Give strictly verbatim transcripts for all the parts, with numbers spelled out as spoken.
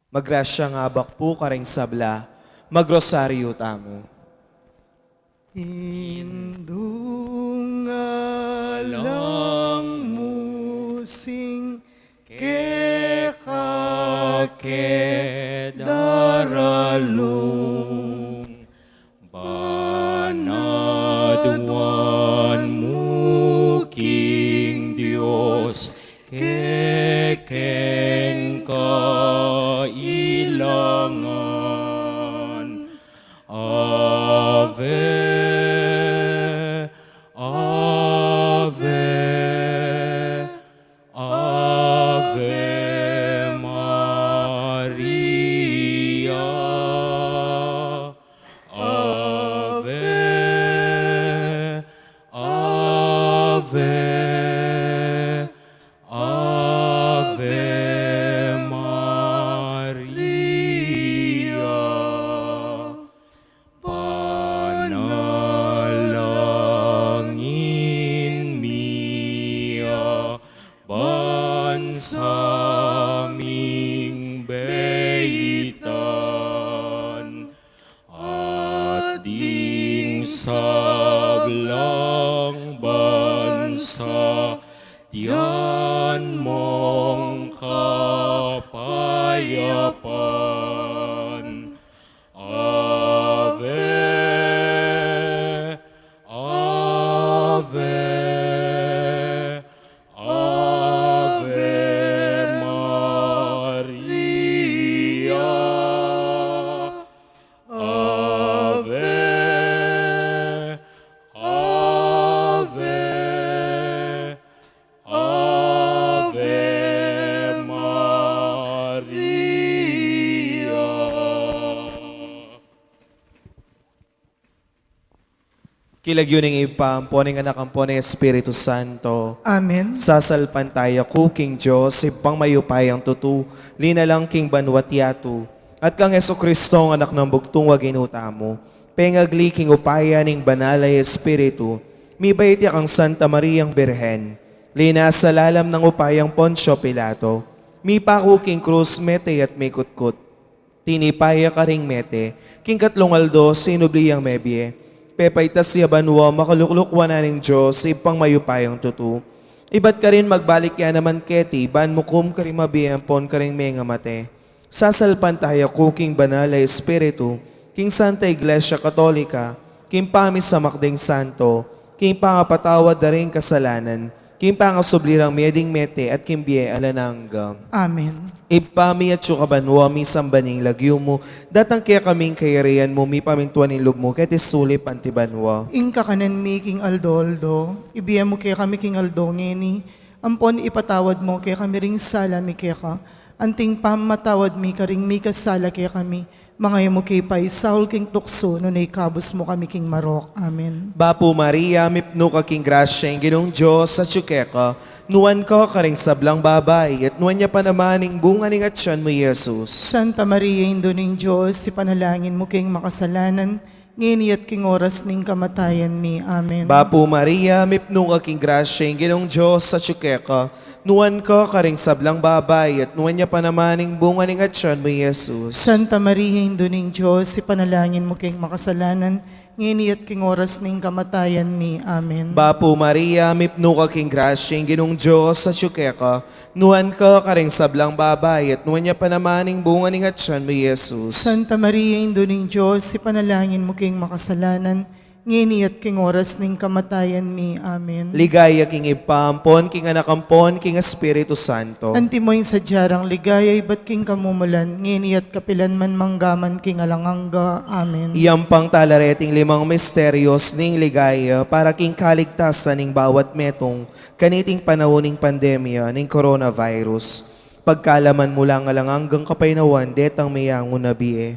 Magrasya nga abak pu karing sabla, magrosaryu tamu. Indu nga lang musing keka ke daralung, panaduan mu king Dios kekeng kailangan. Ave, Ave, Ave Maria. Ave, Ave, Ave Maria. Panalangin mi a bansa ming beitan, at ding sablang bansa tiyan mong kapayapan. Ave, Ave, Ave Maria. Ave, Ave, Ave Maria. King lagyu ning Ibpa, ampo ning Anak, ampo ning Espiritu Santo. Amen. Sasalpantaya ku king Dios, Ibpang mayupayang tutu, linalang king banua't yatu, at kang Jesucristo, Anak nang bugtung a Ginu tamu, pengagli king upaya ning Banal a Espiritu, mibait ya kang Santa Mariang Birhen, linasa lalam nang upayang Poncio Pilato, mipaku king krus, mete at mikutkut. Tinipa ya karing mete, king katlung aldo sinubli yang mebie, pepaitas ya banua, makalukluk wanan ning Dios, Ibpang mayupayang tutu. Ibat karin magbalik ya naman keti, ban mukum karing mabie ampon karing mengamate. Sasalpantaya ku king Banal a Espiritu, king Santa Iglesia Katolika, king pamisamak ding santo, king pangapatawad da ring kasalanan, king pangasubli rang mie ding mete, at king bie alang angga. Amen. Ibpa mi, atsu ka banua, misamban ing lagyu mu, datang kekami ing kayarian mu, mipamintuan ing lub mu keti sulip anti banua. Ing kakanan mi king aldo-aldo ibie mu kekami king aldo ngeni, ampon ipatawad mu kekami ring sala mi keka, anting pamamatawad mi karing mikasala kekami, manga e mu ke paisaul king tuksu, nune ikabus mu kami king marok. Amen. Bapu Maria, mipnu ka king grasya, ing Ginung Dios atsu keka, nuan ka karing sablang babai, at nuan ya pa naman ing bunga ning atian mu, Jesus. Santa Maria, Indu ning Dios, ipanalangin mu keng makasalanan, ngeni at king oras ning kamatayan mi. Amen. Bapu Maria, mipnu ka king grasya, ing Ginung Dios atsu keka, nuan ka karing sablang babai, at nuan ya pa naman ing bunga ning atian mu, Jesus. Santa Maria, Indu ning Dios, ipanalangin mu keng makasalanan, ngeni at king oras ning kamatayan mi. Amen. Bapu Maria, mipnu ka king grasya, ing Ginung Dios atsu keka, nuan ka karing sablang babai, at nuan ya pa naman ing bunga ning atian mu, Jesus. Santa Maria, Indu ning Dios, ipanalangin mu keng makasalanan, ngeni at king oras ning kamatayan mi. Amen. Ligaya king Ibpa, ampon king Anak, ampon king Espiritu Santo. Antimo ing sadya rang ligaya ibat king kamumulan, ngeni at kapilan man, mangga man king alang angga. Amen. Iyang pangtala reting limang misterios ning ligaya para king kaligtasan ning bawat metung kaniting panaun ning pandemya ning coronavirus. Pagkalaman mu lang alang anggang kapaynawan detang meyangu na bie.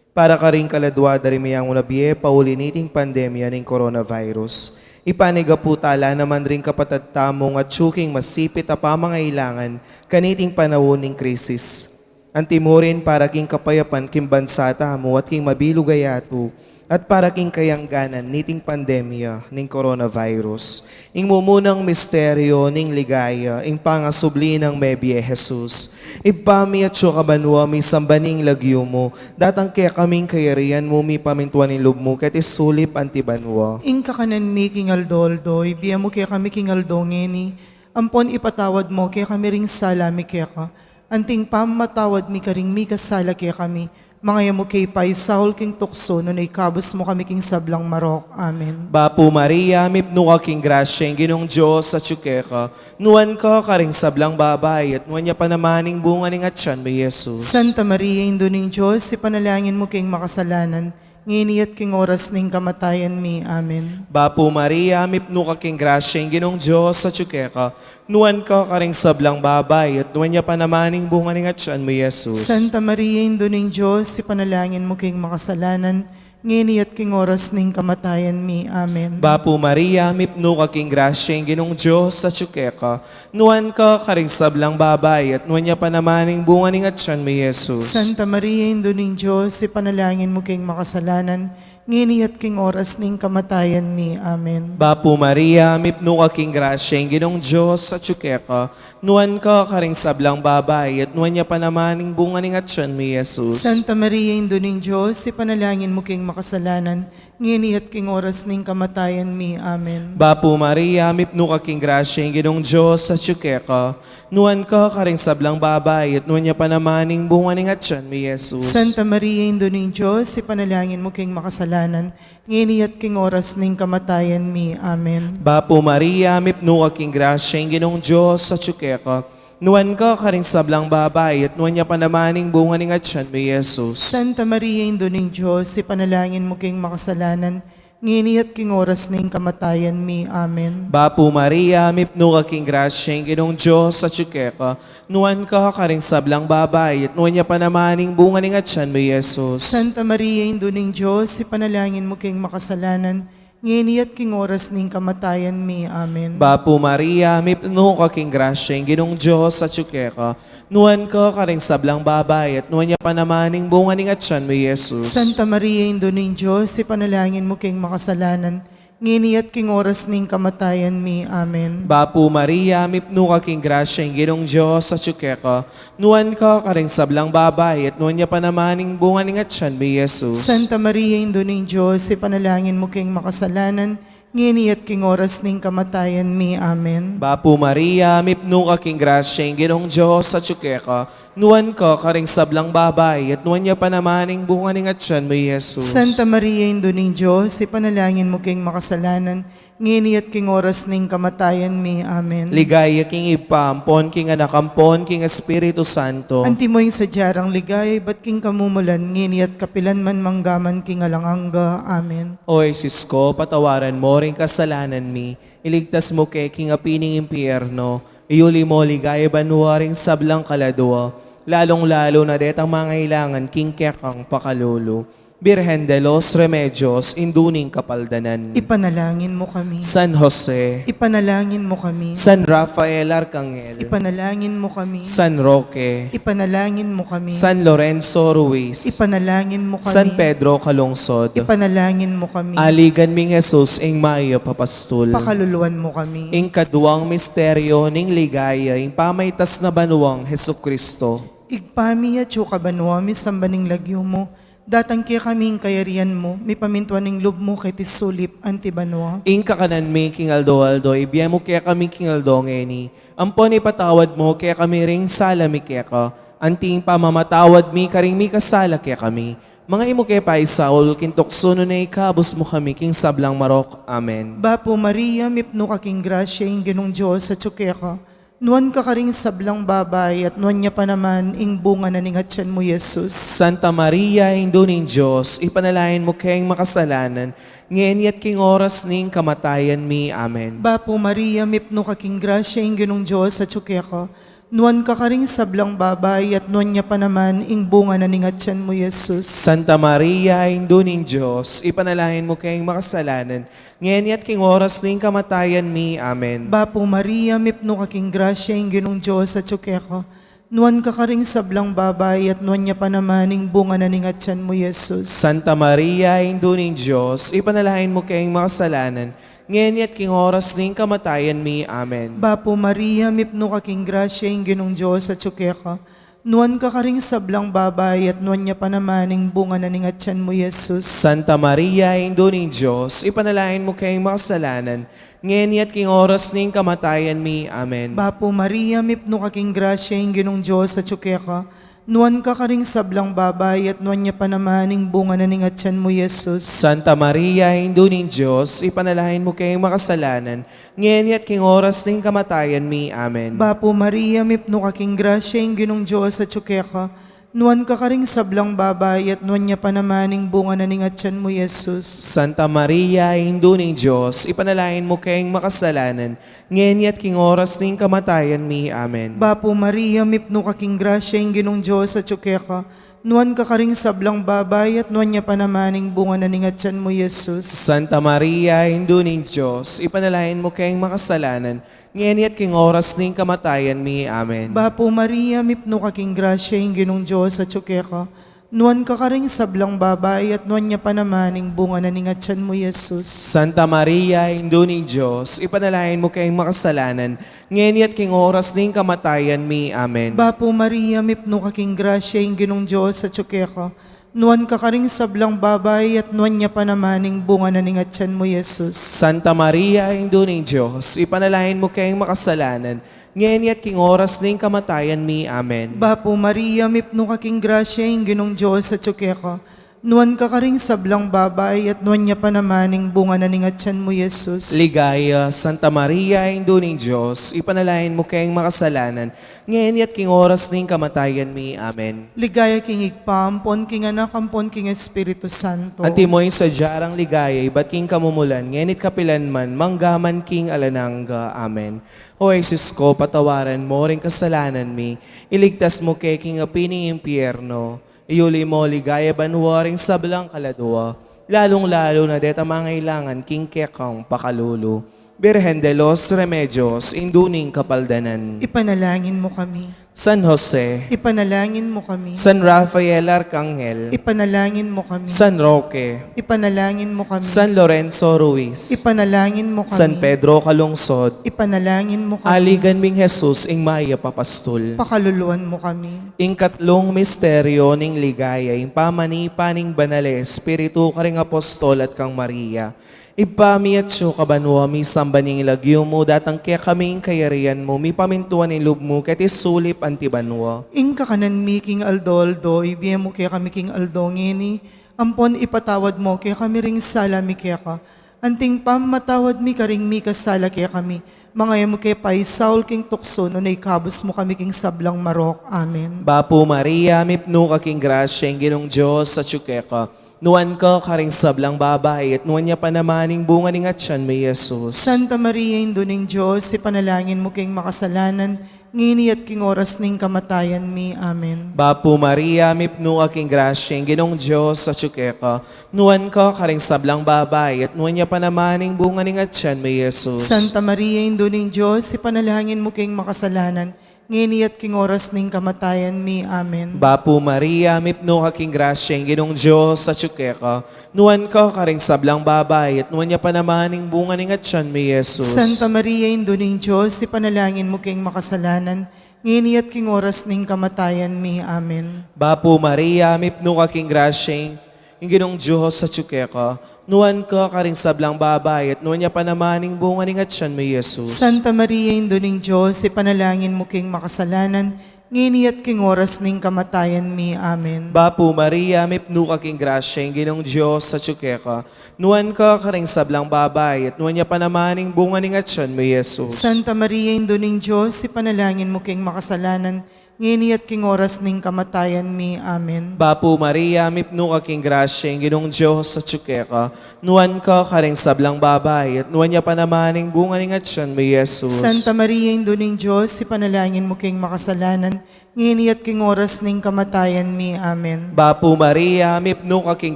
Para karing kaladua da ring meyangu na bie pauli niting pandemya ning coronavirus, ipanyawad pu tala naman ring kapatad tamung atsu king masipit a pamangailangan kaniting panaun ning krisis. Anti mu rin para king kapayapan king bansa tamu at king mabilug a yatu, At para king kayangganan niting pandemya ning coronavirus, ing mumunang misteryo ning ligaya, ing pangasubli nang mebie Jesus. Ibpa mi, atsu ka banua, misamban ing lagyu mu, datang kekami ing kayarian mu, mipamintuan ing lub mu keti sulip anti banua. Ing kakanan mi king aldo-aldo ibie mu kekami king aldo ngeni, ampon ipatawad mu kekami ring sala mi keka, anting pamamatawad mi karing mikasala kekami, manga e mu ke paisaul king tuksu, nune ikabus mu kami king sablang marok. Amen. Bapu Maria, mipnu ka king grasya, ing Ginung Dios atyu keka, nuan ka karing sablang babai, at nuan ya pa naman ing bunga ning atyan mu, Jesus. Santa Maria, Indu ning Dios, ipanalangin mu keng makasalanan, ngeni at king oras ning kamatayan mi. Amen. Bapu Maria, mipnu ka king grasya, ing Ginung Dios atyu keka, nuan ka karing sablang babai, at nuan ya pa naman ing bunga ning atyan mu, Jesus. Santa Maria, Indu ning Dios, ipanalangin mu keng makasalanan, ngeni at king oras ning kamatayan mi. Amen. Bapu Maria, mipnu ka king grasya, ing Ginung Dios atyu keka, nuan ka karing sablang babai, at nuan ya pa naman ing bunga ning atyan mu, Jesus. Santa Maria, Indu ning Dios, ipanalangin mu keng makasalanan, ngeni at king oras ning kamatayan mi. Amen. Bapu Maria, mipnu ka king grasya, ing Ginung Dios atyu keka, nuan ka karing sablang babai, at nuan ya pa naman ing bunga ning atyan mu, Jesus. Santa Maria, Indu ning Dios, ipanalangin mu keng makasalanan, ngeni at king oras ning kamatayan mi. Amen. Bapu Maria, mipnu ka king grasya, ing Ginung Dios atyu keka, nuan ka karing sablang babai, at nuan ya pa naman ing bunga ning atyan mu, Jesus. Santa Maria, Indu ning Dios, ipanalangin mu keng makasalanan, ngeni at king oras ning kamatayan mi. Amen. Bapu Maria, mipnu ka king grasya, ing Ginung Dios atyu keka, nuan ka karing sablang babai, at nuan ya pa naman ing bunga ning atyan mu, Jesus. Santa Maria, Indu ning Dios, ipanalangin mu keng makasalanan, ngeni at king oras ning kamatayan mi. Amen. Bapu Maria, mipnu ka king grasya, ing Ginung Dios atyu keka, nuan ka karing sablang babai, at nuan ya pa naman ing bunga ning atyan mu, Jesus. Santa Maria, Indu ning Dios, ipanalangin mu keng makasalanan, ngeni at king oras ning kamatayan mi. Amen. Bapu Maria, mipnu ka king grasya, ing Ginung Dios atyu keka, nuan ka karing sablang babai, at nuan ya pa naman ing bunga ning atyan mu, Jesus. Santa Maria, Indu ning Dios, ipanalangin mu keng makasalanan, ngeni at king oras ning kamatayan mi. Amen. Bapu Maria, mipnu ka king grasya, ing Ginung Dios atyu keka, nuan ka karing sablang babai, at nuan ya pa naman ing bunga ning atyan mu, Jesus. Santa Maria, Indu ning Dios, ipanalangin mu keng makasalanan, ngeni at king oras ning kamatayan mi. Amen. Bapu Maria, mipnu ka king grasya, ing Ginung Dios atyu keka, nuan ka karing sablang babai, at nuan ya pa naman ing bunga ning atyan mu, Jesus. Santa Maria, Indu ning Dios, ipanalangin mu keng makasalanan, ngeni at king oras ning kamatayan mi. Amen. Ligaya king Ibpa, ampon king Anak, ampon king Espiritu Santo. Antimo ing sadya rang ligaya ibat king kamumulan, ngeni at kapilan man, mangga man king alang angga. Amen. O Jesus ko, patawaran mu ring kasalanan mi, iligtas mu ke king api ning impyerno, iyuli mu king ligaya banua ring sablang kaladua, lalung-lalu na detang mangailangan king kekang pakalulu. Birhen de los Remedios, Indu ning Kapaldanan. Ipanalangin mu kami. San Jose. Ipanalangin mu kami. San Rafael Arcangel. Ipanalangin mu kami. San Roque. Ipanalangin mu kami. San Lorenzo Ruiz. Ipanalangin mu kami. San Pedro Calungsod. Ipanalangin mu kami. Aligan ming Jesus, ing mayap a pastul. Pakaluluan mu kami. Ing kaduang misteryo ning ligaya, ing pamaitas na banuang Jesucristo. Ibpa mi, atsu ka banua, misamban ing lagyu mu, datang kekami ing kayarian mu, mipamintuan ing lub mu keti sulip anti banua. Ing kakanan mi king aldo-aldo ibie mu kekami king aldo ngeni, ampon ipatawad mu kekami ring sala mi keka, anti ing pamamatawad mi karing mikasala kekami. Manga e mu ke paisaul king tuksu, nune ikabus mu kami king sablang marok. Amen. Bapu Maria, mipnu ka king grasya, ing Ginung Dios atsu keka, nuan ka karing sablang babai, at nuan ya pa naman ing bunga na ning atyan mu, Jesus. Santa Maria, Indu ning Dios, ipanalangin mu keng makasalanan, ngeni at king oras ning kamatayan mi. Amen. Bapu Maria, mipnu ka king grasya, ing Ginung Dios atsu keka, nuan ka karing sablang babai, at nuan ya pa naman ing bunga na ning atyan mu, Jesus. Santa Maria, Indu ning Dios, ipanalangin mu keng makasalanan, ngeni at king oras ning kamatayan mi. Amen. Bapu Maria, mipnu ka king grasya, ing Ginung Dios atsu keka, Nuan ka karing sablang babai, at nuan ya pa naman ing bunga na ning atyan mu, Jesus. Santa Maria, Indu ning Dios, ipanalangin mu keng makasalanan, ngeni at king oras ning kamatayan mi. Amen. Bapu Maria, mipnu ka king grasya, ing Ginung Dios atyu keka. Nuan ka karing sablang babai, at nuan ya pa naman ing bunga na ning atyan mu, Jesus. Santa Maria, Indu ning Dios, ipanalangin mu keng makasalanan, ngeni at king oras ning kamatayan mi. Amen. Bapu Maria, mipnu ka king grasya, ing Ginung Dios atyu keka. Nuan ka karing sablang babai, at nuan ya pa naman ing bunga na ning atyan mu, Jesus. Santa Maria, Indu ning Dios, ipanalangin mu keng makasalanan, ngeni at king oras ning kamatayan mi. Amen. Bapu Maria, mipnu ka king grasya, ing Ginung Dios atyu keka. Nuan ka karing sablang babai, at nuan ya pa naman ing bunga na ning atyan mu, Jesus. Santa Maria, Indu ning Dios, ipanalangin mu keng makasalanan, ngeni at king oras ning kamatayan mi. Amen. Bapu Maria, mipnu ka king grasya, ing Ginung Dios atyu keka. Nuan ka karing sablang babai, at nuan ya pa naman ing bunga na ning atyan mu, Jesus. Santa Maria, Indu ning Dios, ipanalangin mu keng makasalanan, ngeni at king oras ning kamatayan mi. Amen. Bapu Maria, mipnu ka king grasya, ing Ginung Dios atyu keka. Nuan ka karing sablang babai, at nuan ya pa naman ing bunga na ning atyan mu, Jesus. Santa Maria, Indu ning Dios, ipanalangin mu keng makasalanan, ngeni at king oras ning kamatayan mi. Amen. Bapu Maria, mipnu ka king grasya, ing Ginung Dios atyu keka. Nuan ka karing sablang babai, at nuan ya pa naman ing bunga na ning atyan mu, Jesus. Santa Maria, Indu ning Dios, ipanalangin mu keng makasalanan, ngeni at king oras ning kamatayan mi. Amen. Bapu Maria, mipnu ka king grasya, ing Ginung Dios atyu keka. Nuan ka karing sablang babai, at nuan ya pa naman ing bunga na ning atyan mu, Jesus. Ligaya, Santa Maria, Indu ning Dios, ipanalangin mu keng makasalanan, ngeni at king oras ning kamatayan mi. Amen. Ligaya king Ibpa, ampon king Anak, ampon king Espiritu Santo. Antimo ing sadya rang ligaya ibat king kamumulan, ngeni't kapilan man, manggaman king alang angga. Amen. O Jesus ko, patawaran mo ring kasalanan mi, iligtas mu ke king api ning impyerno, iyuli mo king ligaya banua ring sablang kaladua, lalung-lalu na detang mangailangan king kekang pakalulu. Birhen de los Remedios, Indu ning Kapaldanan. Ipanalangin mu kami. San Jose. Ipanalangin mu kami. San Rafael Arcangel. Ipanalangin mu kami. San Roque. Ipanalangin mu kami. San Lorenzo Ruiz. Ipanalangin mu kami. San Pedro Calungsod. Ipanalangin mu kami. Aligan ming Jesus, ing mayap a pastul. Pakaluluan mu kami. Ing katlung misteryo ning ligaya, ing pamanipa ning Banal a Espiritu karing apostol at kang Maria. Ibpa mi, atsu ka banua, misamban ya ing lagyu mu, datang kekami ing kayarian mu, mipamintuan ing lub mu keti sulip anti banua. Ing kakanan mi king aldo-aldo ibie mu kekami king aldo ngeni, ampon ipatawad mu kekami ring sala mi keka, anting pamamatawad mi karing mikasala kekami. Manga e mu ke paisaul king tuksu, nune ikabus mu kami king sablang marok. Amen. Bapu Maria, mipnu ka king grasya, ing Ginung Dios atsu keka. Nuan ka karing sablang babai, at nuan ya pa naman ing bunga ning atyan mu, Jesus. Santa Maria, Indu ning Dios, ipanalangin mu keng makasalanan, ngeni at king oras ning kamatayan mi. Amen. Bapu Maria, mipnu ka king grasya, ing Ginung Dios atsu keka. Nuan ka karing sablang babai, at nuan ya pa naman ing bunga ning atyan mu, Jesus. Santa Maria, Indu ning Dios, ipanalangin mu keng makasalanan, ngeni at king oras ning kamatayan mi. Amen. Bapu Maria, mipnu ka king grasya, ing Ginung Dios atsu keka. Nuan ka karing sablang babai, at nuan ya pa naman ing bunga ning atyan mu, Jesus. Santa Maria, Indu ning Dios, ipanalangin mu keng makasalanan, ngeni at king oras ning kamatayan mi. Amen. Bapu Maria, mipnu ka king grasya, ing Ginung Dios atsu keka. Nuan ka karing sablang babai, at nuan ya pa naman ing bunga ning atyan mu, Jesus. Santa Maria, Indu ning Dios, ipanalangin mu keng makasalanan, ngeni at king oras ning kamatayan mi. Amen. Bapu Maria, mipnu ka king grasya, ing Ginung Dios atsu keka. Nuan ka karing sablang babai, at nuan ya pa naman ing bunga ning atyan mu, Jesus. Santa Maria, Indu ning Dios, ipanalangin mu keng makasalanan, ngeni at king oras ning kamatayan mi. Amen. Bapu Maria, mipnu ka king grasya, ing Ginung Dios atsu keka. Nuan ka karing sablang babai, at nuan ya pa naman ing bunga ning atyan mu, Jesus. Santa Maria, Indu ning Dios, ipanalangin mu keng makasalanan, ngeni at king oras ning kamatayan mi. Amen. Bapu Maria, mipnu ka king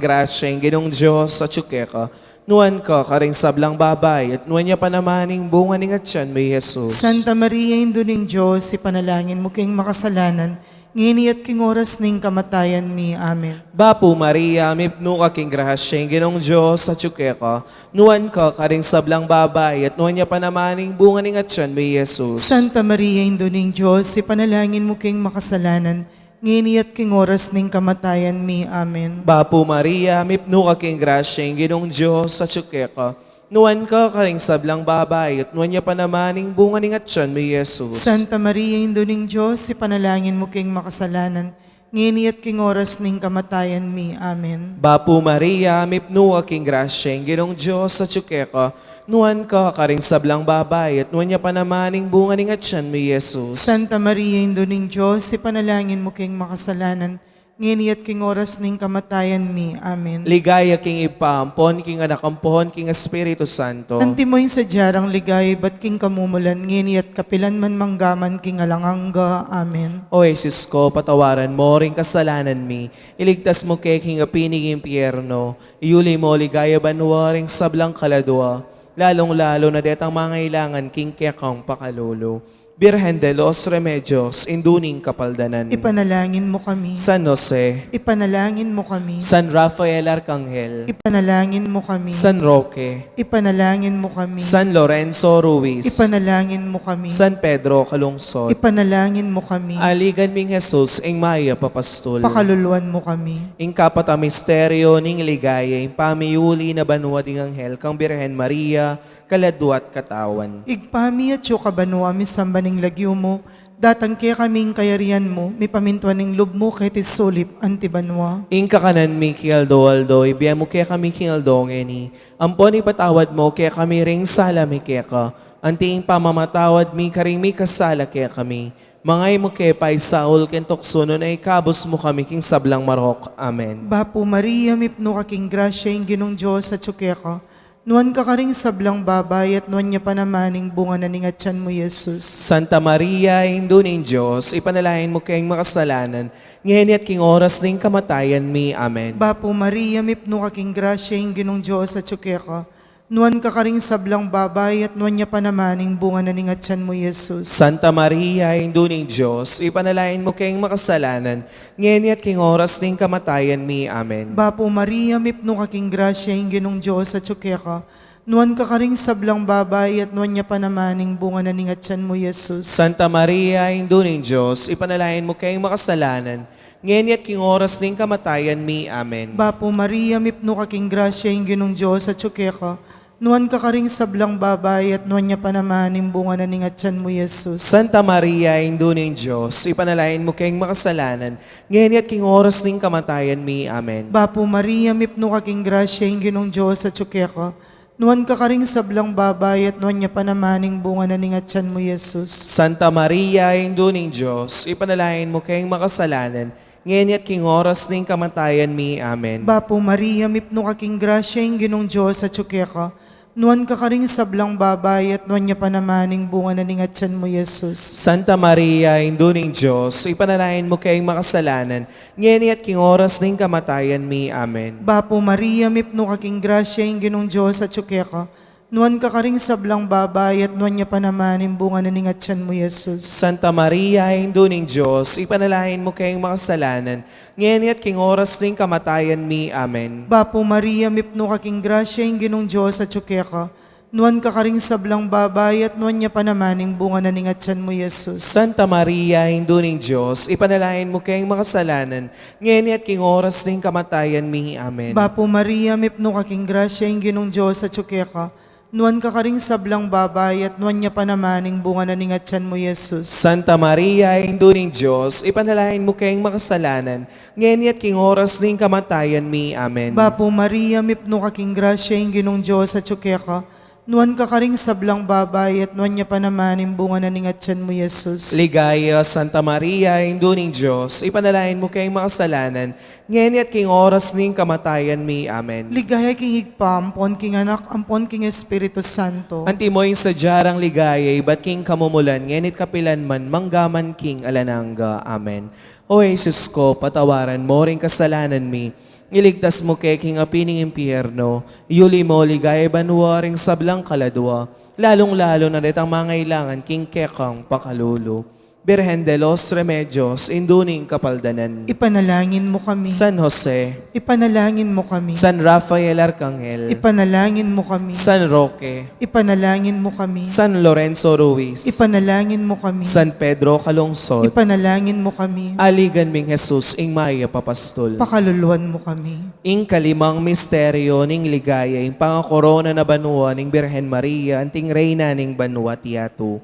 grasya, ing Ginung Dios atsu keka. Nuan ka karing sablang babai, at nuan ya pa naman ing bunga ning atyan mu, Jesus. Santa Maria, Indu ning Dios, ipanalangin mu keng makasalanan, ngeni at king oras ning kamatayan mi. Amen. Bapu Maria, mipnu ka king grasya, ing Ginung Dios atyu keka. Nuan ka karing sablang babai, at nuan ya pa naman ing bunga ning atyan mu, Jesus. Santa Maria, Indu ning Dios, ipanalangin mu keng makasalanan, ngeni at king oras ning kamatayan mi. Amen. Bapu Maria, mipnu ka king grasya, ing Ginung Dios atyu keka. Nuan ka karing sablang babai, at nuan ya pa naman ing bunga ning atyan mu, Jesus. Santa Maria, Indu ning Dios, ipanalangin mu keng makasalanan, ngeni at king oras ning kamatayan mi. Amen. Bapu Maria, mipnu ka king grasya, ing Ginung Dios atyu keka. Nuan ka karing sablang babai, at nuan ya pa naman ing bunga ning atyan mu, Jesus. Santa Maria, Indu ning Dios, ipanalangin mu keng makasalanan, ngeni at king oras ning kamatayan mi. Amen. Ligaya king Ibpa, ampon king Anak, ampon king Espiritu Santo. Antimo ing sadya rang ligaya ibat king kamumulan, ngeni at kapilan man, manggaman king alang angga. Amen. O Jesus ko, patawaran mo ring kasalanan mi, iligtas mu ke king api ning impyerno, iyuli mo ligaya banua ring sablang kaladua, lalung-lalu na detang mangailangan king kekang pakalulu. Birhen de los Remedios, Indu ning Kapaldanan. Ipanalangin mu kami. San Jose. Ipanalangin mu kami. San Rafael Arkanghel. Ipanalangin mu kami. San Roque. Ipanalangin mu kami. San Lorenzo Ruiz. Ipanalangin mu kami. San Pedro Calungsod. Ipanalangin mu kami. Aligan ming Jesus, ing mayap a pastul. Pakaluluan mu kami. Ing kapat a misteryo ning ligaya, ing pamiuli na banua ding anghel kang Birhen Maria, kaladua't katawan. Ibpa mi, atyu ka banua, misamban ing lagyu mu, datang kekami ing kayarian mu, mipamintuan ing lub mu keti sulip anti banua. Ing kakanan mi king aldo-aldo, ibie mu kekami king aldo ngeni. Ampon ipatawad mu kekami ring sala mi keka, anti ing pamamatawad mi karing mikasala kekami. Manga e mu ke paisaul king tuksu, nune ikabus mu kami king sablang marok. Amen. Bapu Maria, mipnu ka king grasya, ing Ginung Dios atyu keka. Nuan ka karing sablang babai, at nuan ya pa naman ing bunga na ning atyan mu, Jesus. Santa Maria, Indu ning Dios, ipanalangin mu keng makasalanan, ngeni at king oras ning kamatayan mi. Amen. Bapu Maria, mipnu ka king grasya, ing Ginung Dios atyu keka. Nuan ka karing sablang babai, at nuan ya pa naman ing bunga na ning atyan mu, Jesus. Santa Maria, Indu ning Dios, ipanalangin mu keng makasalanan, ngeni at king oras ning kamatayan mi. Amen. Bapu Maria, mipnu ka king grasya, ing Ginung Dios atyu keka. Nuan ka karing sablang babai, at nuan ya pa naman ing bunga na ning atyan mu, Jesus. Santa Maria, Indu ning Dios, ipanalangin mu keng makasalanan, ngeni at king oras ning kamatayan mi. Amen. Bapu Maria, mipnu ka king grasya, ing Ginung Dios atyu keka. Nuan ka karing sablang babai, at nuan ya pa naman ing bunga na ning atyan mu, Jesus. Santa Maria, Indu ning Dios, ipanalangin mu keng makasalanan, ngeni at king oras ning kamatayan mi. Amen. Bapu Maria, mipnu ka king grasya, ing Ginung Dios atyu keka. Nuan ka karing sablang babai, at nuan ya pa naman ing bunga na ning atyan mu, Jesus. Santa Maria, Indu ning Dios, ipanalangin mu keng makasalanan, ngeni at king oras ning kamatayan mi. Amen. Bapu Maria, mipnu ka king grasya, ing Ginung Dios atyu keka. Nuan ka karing sablang babai, at nuan ya pa naman ing bunga na ning atyan mu, Jesus. Santa Maria, Indu ning Dios, ipanalangin mu keng makasalanan, ngeni at king oras ning kamatayan mi. Amen. Bapu Maria, mipnu ka king grasya, ing Ginung Dios atyu keka. Nuan ka karing sablang babai, at nuan ya pa naman ing bunga na ning atyan mu, Jesus. Santa Maria, Indu ning Dios, ipanalangin mu keng makasalanan, ngeni at king oras ning kamatayan mi. Amen. Bapu Maria, mipnu ka king grasya, ing Ginung Dios atyu keka. Nuan ka karing sablang babai, at nuan ya pa naman ing bunga na ning atyan mu, Jesus. Santa Maria, Indu ning Dios, ipanalangin mu keng makasalanan, ngeni at king oras ning kamatayan mi. Amen. Bapu Maria, mipnu ka king grasya, ing Ginung Dios atyu keka. Nuan ka karing sablang babai, at nuan ya pa naman ing bunga na ning atyan mu, Jesus. Santa Maria, Indu ning Dios, ipanalangin mu keng makasalanan, ngeni at king oras ning kamatayan mi. Amen. Bapu Maria, mipnu ka king grasya, ing Ginung Dios atyu keka. Nuan ka karing sablang babai, at nuan ya pa naman ing bunga na ning atyan mu, Jesus. Ligaya, Santa Maria, Indu ning Dios, ipanalangin mu keng makasalanan, ngeni at king oras ning kamatayan mi. Amen. Ligaya king Ibpa, ampon king Anak, ampon king Espiritu Santo. Antimo ing sadya rang ligaya ibat king kamumulan, ngeni at kapilan man, manggaman king alang angga. Amen. O Jesus ko, patawaran mo ring kasalanan mi, Iligtas mu ke king api ning impyerno, iuli mu king ligaya banua ring sablang kaladua, lalung-lalu na detang mangailangan king kekang pakalulu. Birhen de los Remedios, Indu ning Kapaldanan. Ipanalangin mu kami. San Jose. Ipanalangin mu kami. San Rafael Arcangel. Ipanalangin mu kami. San Roque. Ipanalangin mu kami. San Lorenzo Ruiz. Ipanalangin mu kami. San Pedro Calungsod. Ipanalangin mu kami. Aligan ming Jesus, ing mayap a pastul. Pakaluluan mu kami. Ing kalimang misteryo ning ligaya, ing pangakorona na banua ning Birhen Maria, anting Reyna ning banua at yatu.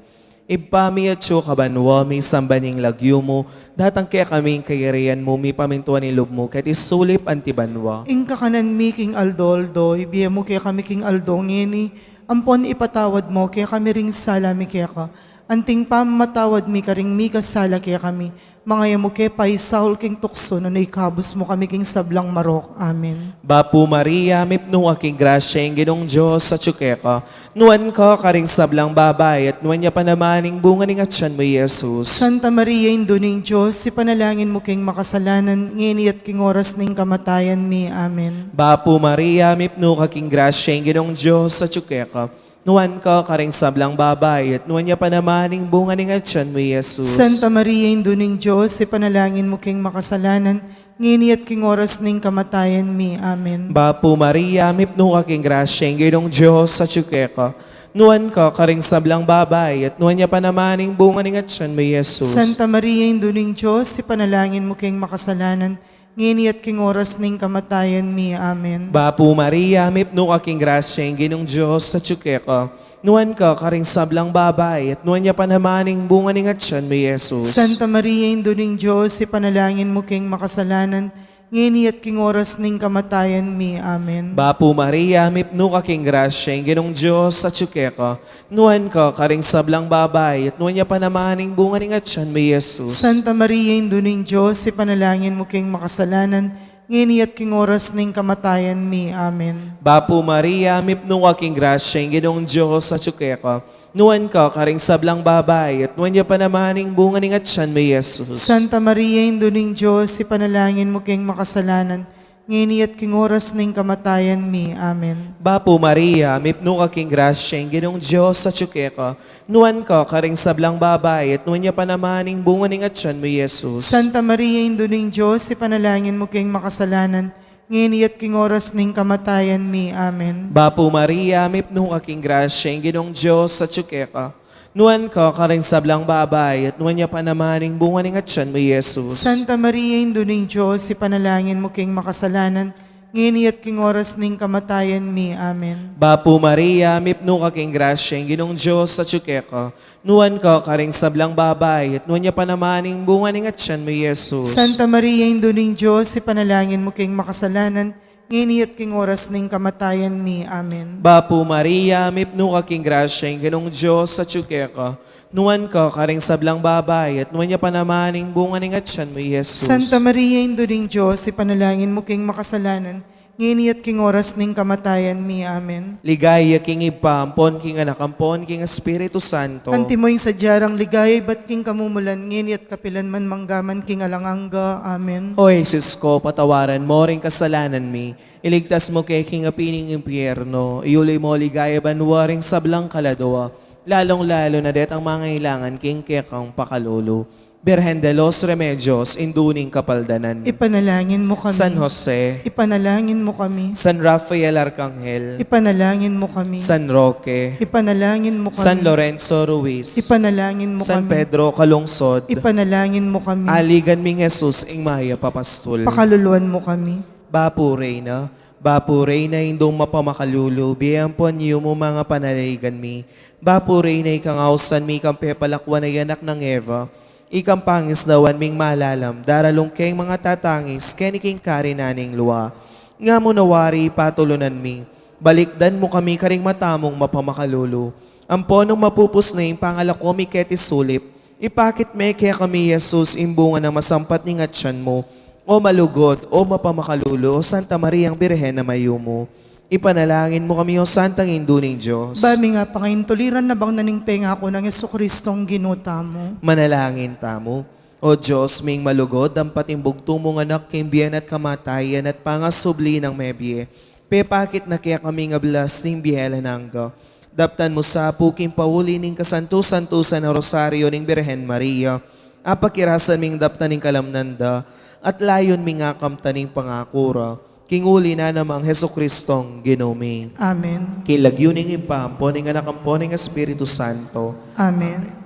Ibpa mi, atsu ka banua, misamban ya ing lagyu mu, datang kekami ing kayarian mu, mipamintuan ing lub mu, keti sulip anti banua. Ing kakanan mi king aldo-aldo, ibie mu kekami king aldo ngeni, ampon ipatawad mu kekami ring sala mi keka, anting pamamatawad mi karing mikasala kekami, manga e mu ke paisaul king tuksu, nune ikabus mu kami king sablang marok. Amen. Bapu Maria, mipnu ka king grasya, ing Ginung Dios atsu keka. Nuan ka karing sablang babai, at nuan ya pa naman ing bunga ning atyan mu, i Jesus. Santa Maria, Indu ning Dios, ipanalangin mu keng makasalanan, ngeni at king oras ning kamatayan mi. Amen. Bapu Maria, mipnu ka king grasya, ing Ginung Dios atsu keka. Nuan ka karing sablang babai, at nuan ya pa naman ing bunga ning atyan mu, i Jesus. Santa Maria, Indu ning Dios, ipanalangin mu keng makasalanan, ngeni at king oras ning kamatayan mi. Amen. Bapu Maria, mipnu ka king grasya, ing Ginung Dios atsu keka. Nuan ka karing sablang babai, at nuan ya pa naman ing bunga ning atyan mu, i Jesus. Santa Maria, Indu ning Dios, ipanalangin mu keng makasalanan, ngeni at king oras ning kamatayan mi. Amen. Bapu Maria, mipnu ka king grasya, ing Ginung Dios atsu keka. Nuan ka karing sablang babai, at nuan ya pa naman ing bunga ning atyan mu, i Jesus. Santa Maria, Indu ning Dios, ipanalangin mu keng makasalanan, ngeni at king oras ning kamatayan mi. Amen. Bapu Maria, mipnu ka king grasya, ing Ginung Dios atsu keka. Nuan ka karing sablang babai, at nuan ya pa naman ing bunga ning atyan mu, i Jesus. Santa Maria, Indu ning Dios, ipanalangin mu keng makasalanan, ngeni at king oras ning kamatayan mi. Amen. Bapu Maria, mipnu ka king grasya, ing Ginung Dios atsu keka. Nuan ka karing sablang babai, at nuan ya pa naman ing bunga ning atyan mu, i Jesus. Santa Maria, Indu ning Dios, ipanalangin mu keng makasalanan, ngeni at king oras ning kamatayan mi. Amen. Bapu Maria, mipnu ka king grasya, ing Ginung Dios atsu keka. Nuan ka karing sablang babai, at nuan ya pa naman ing bunga ning atyan mu, i Jesus. Santa Maria, Indu ning Dios, ipanalangin mu keng makasalanan, ngeni at king oras ning kamatayan mi. Amen. Bapu Maria, mipnu ka king grasya, ing Ginung Dios atsu keka. Nuan ka karing sablang babai, at nuan ya pa naman ing bunga ning atyan mu, i Jesus. Santa Maria, Indu ning Dios, ipanalangin mu keng makasalanan, ngeni at king oras ning kamatayan mi. Amen. Bapu Maria, mipnu ka king grasya, ing Ginung Dios atsu keka. Nuan ka karing sablang babai, at nuan ya pa naman ing bunga ning atyan mu, i Jesus. Santa Maria, Indu ning Dios, ipanalangin mu keng makasalanan, ngeni at king oras ning kamatayan mi. Amen. Bapu Maria, mipnu ka king grasya, ing Ginung Dios atsu keka. Nuan ka karing sablang babai, at nuan ya pa naman ing bunga ning atyan mu, i Jesus. Santa Maria, Indu ning Dios, ipanalangin mu keng makasalanan, ngeni at king oras ning kamatayan mi. Amen. Ligaya king Ibpa, ampon king Anak, ampon king Espiritu Santo. Antimo ing sadya rang ligaya ibat king kamumulan, ngeni at kapilan man, mangga man king alang angga. Amen. O Jesus ko, patawaran mu ring kasalanan mi, iligtas mu ke king api ning impyerno, iuli mu king ligaya banua ring sablang kaladua, lalung-lalu na detang mangailangan king kekang pakalulu. Birhen de los Remedios, Indu ning Kapaldanan. Ipanalangin mu kami. San Jose. Ipanalangin mu kami. San Rafael Arcangel. Ipanalangin mu kami. San Roque. Ipanalangin mu kami. San Lorenzo Ruiz. Ipanalangin mu kami. San Pedro Calungsod. Ipanalangin mu kami. Aligan ming Jesus, ing mayap a pastul. Pakaluluan mu kami. Bapu Reyna, Bapu Reyna, Indung mapamakalulu, bie ampon yumu manga panaligan mi. Bapu Reyna, ikang ausan mi kang pepalakuan a anak nang Eva, ikang pangisnawan ming malalam, daralung keng manga tatangis keni king karinan ning lua. Nga mu na wari patulunan mi, balikdan mu kami karing mata mung mapamakalulu. Ampon nung mapupus ne ing pangalako mi keti sulip, ipakit me kekami i Jesus, ing bunga nang masampat ning atyan mu. O malugud, o mapamakalulu, o Santa Mariang Birhen a mayumu, ipanalangin mu kami, o Santang Indu ning Dios. Ba mi nga pangaintuliran na bang na ning pengaku nang Jesucristong Ginu tamu. Manalangin tamu. O Dios ming malugud, ampat ing bugtung mung Anak king bie na at kamatayan at pangasubli nang mebie, pepakit na kekami ing ablas ning bie alang angga. Daptan mu sa pu king pauli ning kasantu-santusan a Rosario ning Birhen Maria, apakirasan ming daptan ing kalamnan da, at layun ming akamtan ing pangaku ra, king uli na namang Jesucristong Ginu mi. Amen. King lagyu ning Ibpa, ampo ning Anak, ampo ning Espiritu Santo. Amen.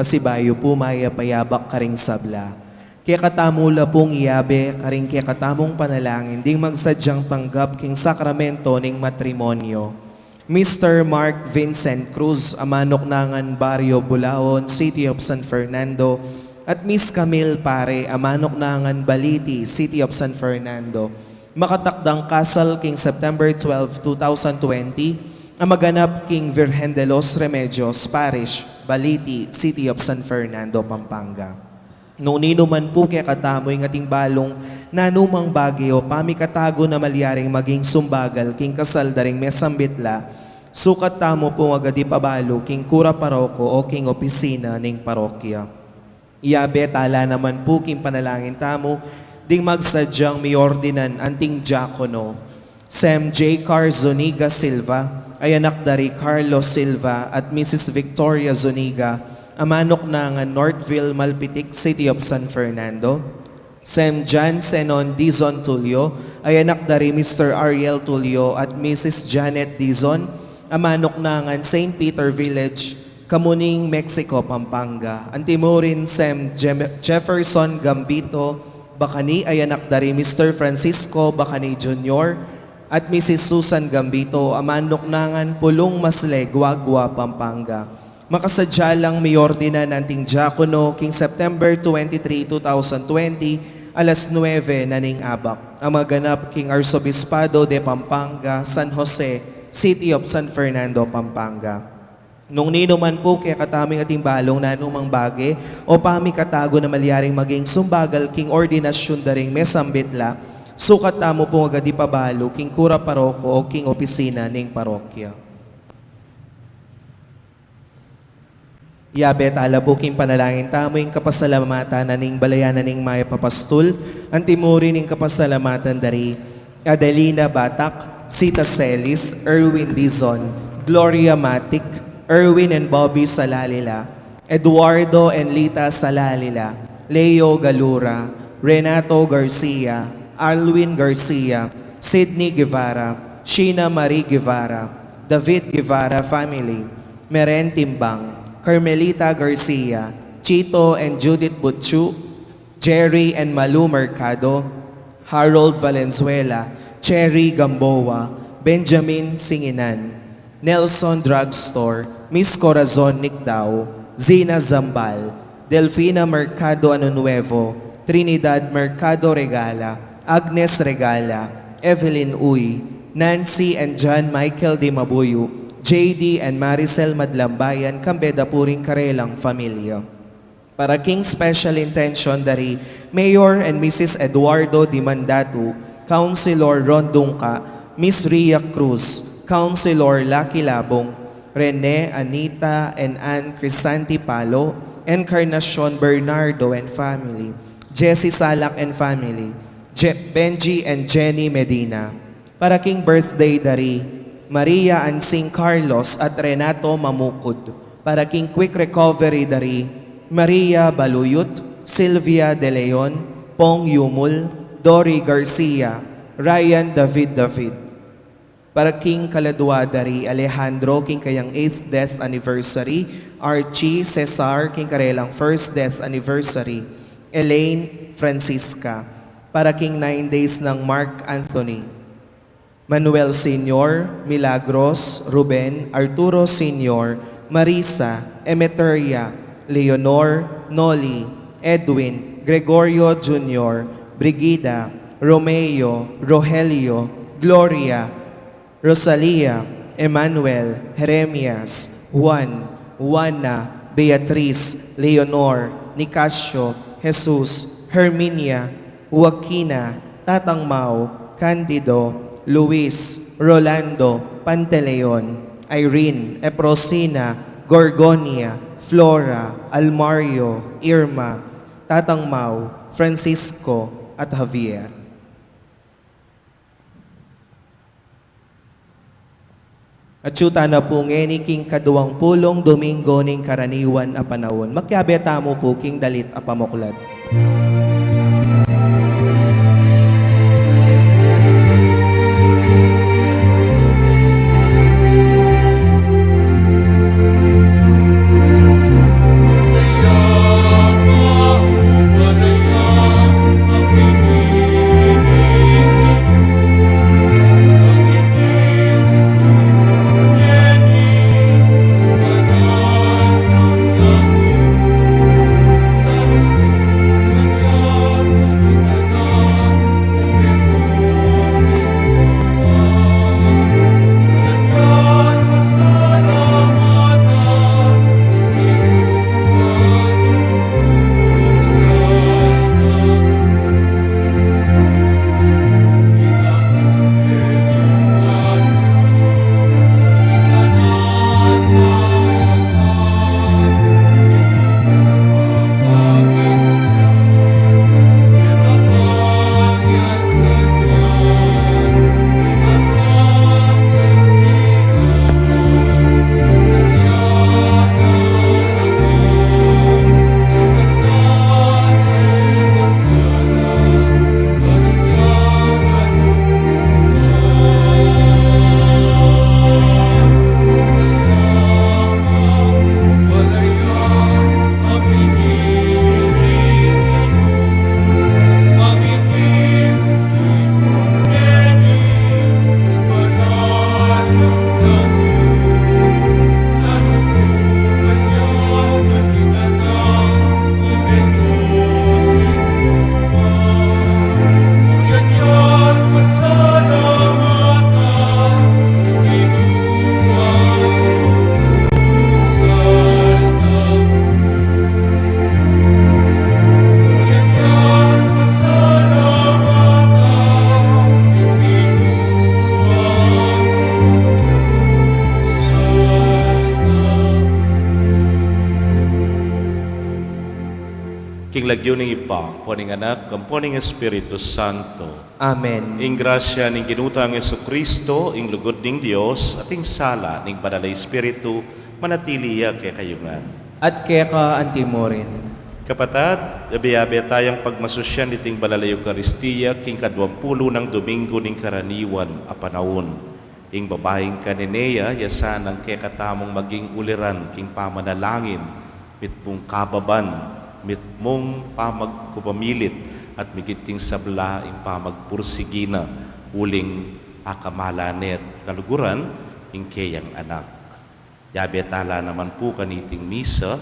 Pasibayu pu mayap a yabak karing sabla. Kekatamu la pung iyabe karing kekatamung panalangin ding magsadyang tanggap king sakramento ning matrimonyo. Mister Mark Vincent Cruz, a manuknangan Barrio Bulaon, City of San Fernando, at Miss Camille Pare, a manuknangan Baliti, City of San Fernando, makatakdang kasal king September twelve, two thousand twenty, a maganap king Virgen de los Remedios Parish, Baliti, City of San Fernando, Pampanga. Nung ninu man pu kekatamu ing ating balung nanumang bage o pamikatagu na malyaring maging sumbagal king kasal da ring mesambit la, sukat tamu pung agad ipabalu king kura paroko o king opisina ning parokya. Iyabe tala naman pu king panalangin tamu ding magsadyang miordinan anting diakono. Sem J Car Zuniga Silva, a anak da ri Carlos Silva at Missus Victoria Zuniga, a manuknangan Northville, Malpitic, City of San Fernando. Sem John Senon Dizon Tulio, a anak da ri Mister Ariel Tulio at Missus Janet Dizon, a manuknangan Saint Peter Village, Camuning, Mexico, Pampanga. Antimurin Sem Jem-, Jefferson Gambito Bacani, a anak da ri Mister Francisco Bacani Junior at Missus Susan Gambito, a manuknangan Pulung, Masle, Guagua, Pampanga. Makasadya lang miordinan anting diakono king September twenty-three, two thousand twenty, alas nuebe na ning abak. A maganap king Arsobispado de Pampanga, San Jose, City of San Fernando, Pampanga. Nung ninu man pu kekatamu ing ating balung nanumang bage o pamikatagu na malyaring maging sumbagal king ordinasyun da ring mesambit la, sukat tamu pung agad ipabalu king kura paroko o king opisina ning parokya. Iyabe tala pu king panalangin tamu ing kapasalamatan na ning balayan na ning mayap a pastul, antimurin ing kapasalamatan da ri Adelina Batak, Sita Celis, Erwin Dizon, Gloria Matic, Erwin and Bobby Salalila, Eduardo and Lita Salalila, Leo Galura, Renato Garcia, Alwin Garcia, Sydney Guevara, Sheena Marie Guevara, David Guevara family, Meren Timbang, Carmelita Garcia, Chito and Judith Butchu, Jerry and Malu Mercado, Harold Valenzuela, Cherry Gamboa, Benjamin Singinan, Nelson Drugstore, Miss Corazon Nicdao, Zina Zambal, Delfina Mercado Anunuevo, Trinidad Mercado Regala, Agnes Regala, Evelyn Uy, Nancy and John Michael Dimabuyo, J D and Maricel Madlambayan, kambe da pu ring karelang familia. Para king special intention da ri Mayor and Missus Eduardo Dimandatu, Councilor Ron Dungca, Miss Ria Cruz, Councilor Lucky Labong, Rene, Anita, and Ann Crisanti Palo, Encarnacion Bernardo and family, Jessie Salak and family, Je-, Benji and Jenny Medina. Para king birthday da ri Maria Ansing Carlos at Renato Mamukud. Para king quick recovery da ri Maria Baluyut, Sylvia De Leon, Pong Yumul, Dory Garcia, Ryan David David. Para king kaladua da ri Alejandro king kayang eighth death anniversary, Archie Cesar king karelang first death anniversary, Elaine Francisca. Para king nine days nang Mark Anthony, Manuel Senior, Milagros, Ruben, Arturo Senior, Marisa, Emeteria, Leonor, Noli, Edwin, Gregorio Junior, Brigida, Romeo, Rogelio, Gloria, Rosalia, Emmanuel, Jeremias, Juan, Juana, Beatriz, Leonor, Nicasio, Jesus, Herminia, Joaquina, Tatang Mau, Candido, Luis, Rolando, Pantaleon, Irene, Eprosina, Gorgonia, Flora, Almario, Irma, Tatang Mau, Francisco, at Javier. At yu tana pu ngeni king kaduang pulung Domingo ning karaniwan a panaun. Makiabe tamu pu king dalit a pamuklat. Lagyu ning Ibpa, ampo ning Anak, ampo ning Espiritu Santo. Amen. Ing grasya ning Ginu tang Jesucristo, ing lugud ning Dios, at ing sala ning Banal a Espiritu, manatili ya kekayu ngan. At keka antimurin. Kapatad, yabe-yabe tayang pagmasusyan iting Banal a Eukaristia, king kaduang pulu nang Domingo ning Karaniwan a panaun. Ing babaing Cananea, ya sanang kekatamung maging uliran king pamanalangin, mitmung kababan, mitmung pamagkupamilit, at migit king sabla ing pamagpursigi na, uling akamalan ne at kaluguran ing keyang anak. Yabe tala naman pu kaniting misa,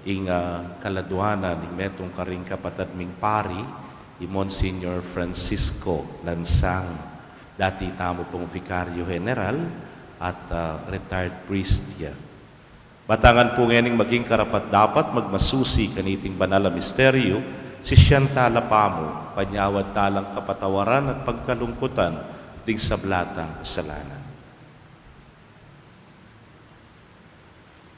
ing, ah, kaladwanan ning metung karing kapatad ming pari, i Monsignor Francisco Lansang, dati tamu pung Vicario General at, ah, retired priest ya. Matangan pu ngening maging karapat-dapat magmasusi kaniting banal a misteryu, sisian tala pamu, panyawad talang kapatawaran at pagkalungkutan ding sabla tang kasalanan.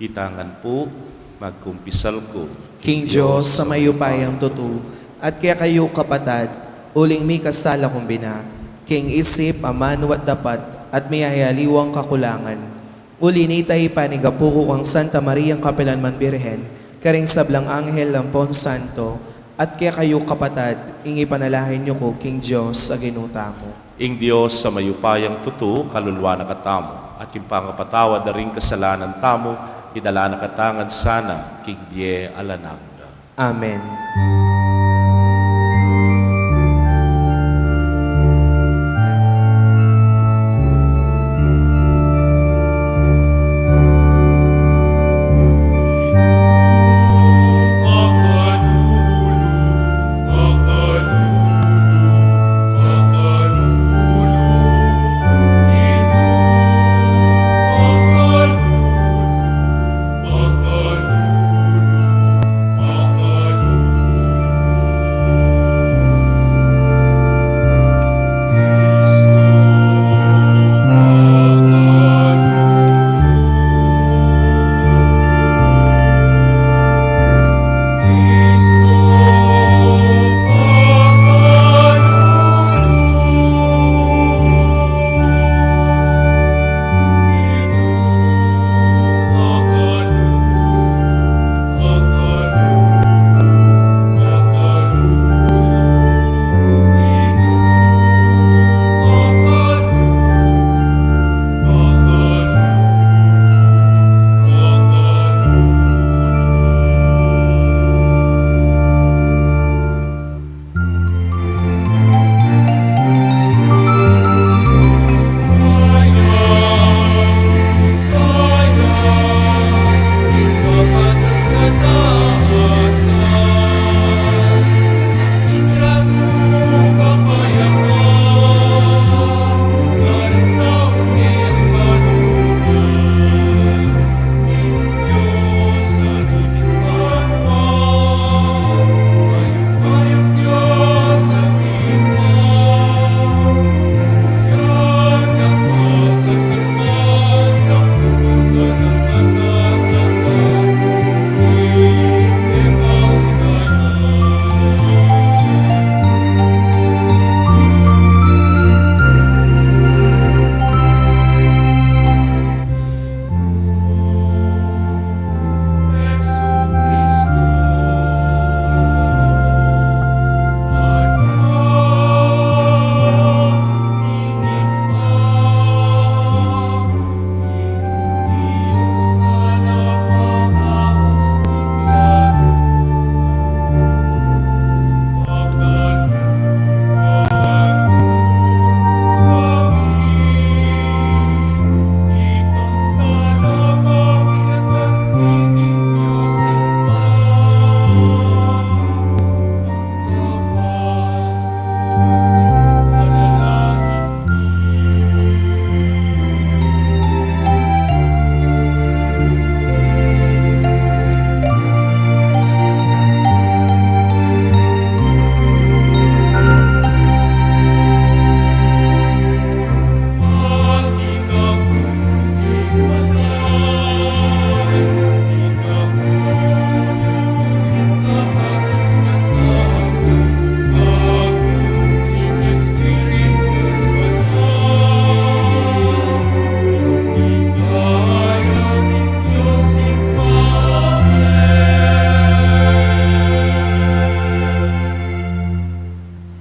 Itangan pu, magkumpisal ku king Dios a mayupayang tutu, at kekayu kapatad, uling mikasala kung bina, king isip, amanu at dapat, at miyayaliwang kakulangan. Uli nita ipanigapu ku kang Santa Mariang kapilanman Birhen, karing sablang anghel ampon santo, at kekayu kapatad, ing ipanalangin yu ku king Dios a Ginu tamu. Ing Dios a mayupayang tutu, kalulwan na katamu, at king pangapatawad da ring kasalanan tamu, idala na katamu ngan sana king bie alang angga. Amen.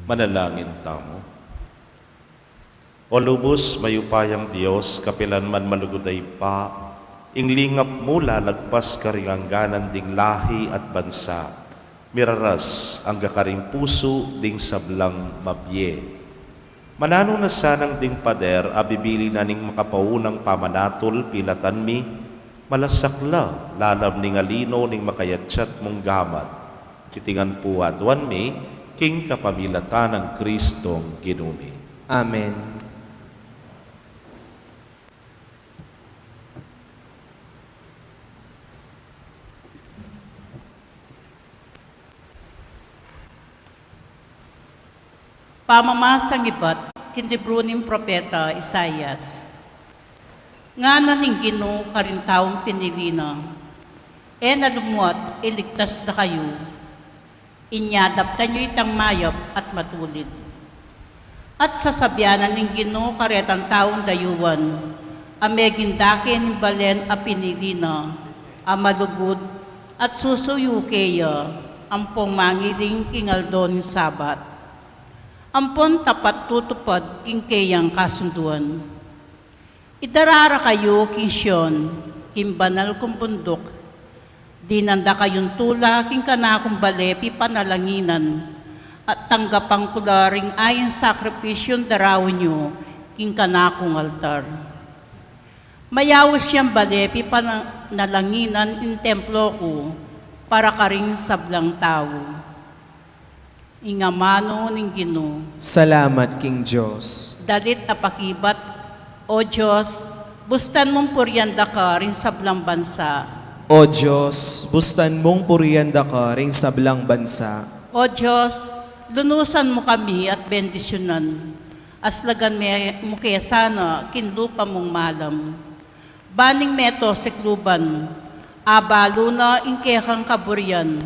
Manalangin tamu. O lubus mayupayang Dios, kapilan man malugud a Ibpa, ing lingap mu lalagpas karing angganan ding lahi at bansa, miraras angga karing pusu ding sablang mabie. Mananu na sanang ding pader a bibili na ning makapaunang pamanatul pilatan mi, malasakla lalam ning alino ning makayatyat mung gamat. Iti ngan pu aduan mi king kapamilatan nang Kristong Ginu mi. Amen. Pamamasang ibat king libru ning propeta Isaias. Ngana ning Ginu karing taung pinili na, "E na lumuat, iligtas da kayu. Inya daptan yu itang mayap at matulid." At sasabian na ning Ginu karetang taung dayuan a meging dake ning balen a pinili na, a malugud, at susuyu keya, ampong mangiring king aldo ning Sabat, ampong tapat tutupad king keyang kasunduan. Idarara kayu king Sion, king banal kung bunduk. Dinan da kayung tula king kanakung bale pipanalanginan, at tanggapan ku la ring ain sakripisyung daraun yu king kanakung altar. Mayaus yang bale pipanalanginan ing templo ku para karing sablang tau. Ing amanu ning Ginu. Salamat king Dios. Dalit a pakibat. O Dios, bustan mung purian da ka ring sablang bansa. O Dios, bustan mung purian da ka ring sablang bansa. O Dios, lunusan mu kami at bendisyunan. Aslagan me-, mu ke sana king lupa mung malam. Ban ing meto sikluban, abalu na ing kekang kaburian,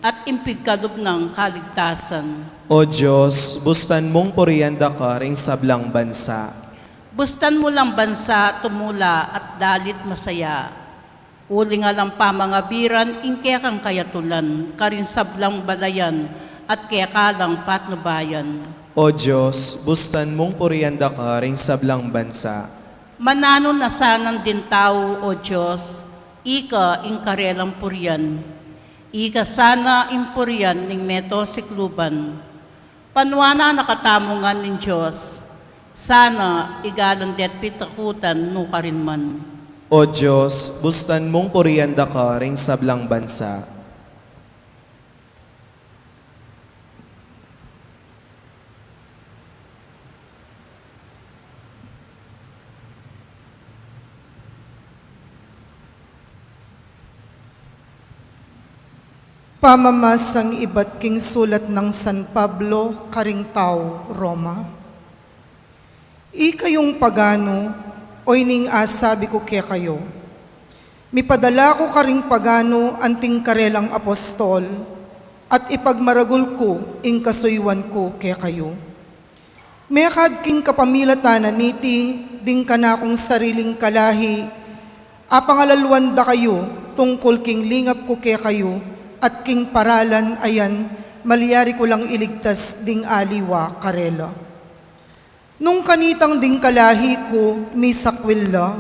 at ing pigkalub nang kaligtasan. O Dios, bustan mung purian da ka ring sablang bansa. Bustan mu lang bansa tumula at dalit masaya. Uling alang pamangabiran ing kekang kayatulan, karing sablang balayan, at keka lang patnubayan. O Dios, bustan mung purian da ka ring sablang bansa. Mananu na sanang ding tau, O Dios, ika ing karelang purian. Ika sana ing purian ning meto sikluban. Panuanan na katamu ngan ning Dios. Sana igalang de't pitakutan nu karin man. O Dios, bustan mung purian da ka ring sablang bansa. Pamamasang ibat king sulat nang San Pablo karing tau Roma. Ikayung pagano, oyni ing asabi ku kekayu, mipadala ku karing pagano anting karelang apostol, at ipagmaragul ku ing kasuyuan ku kekayu. Mekad king kapamilatan na niti, ding kanakung sariling kalahi, apangalaluan da kayu tungkul king lingap ku kekayu, at king paralan a yan malyari ku lang iligtas ding aliwa karela. Nung kanitang ding kalahi ku misakwil la,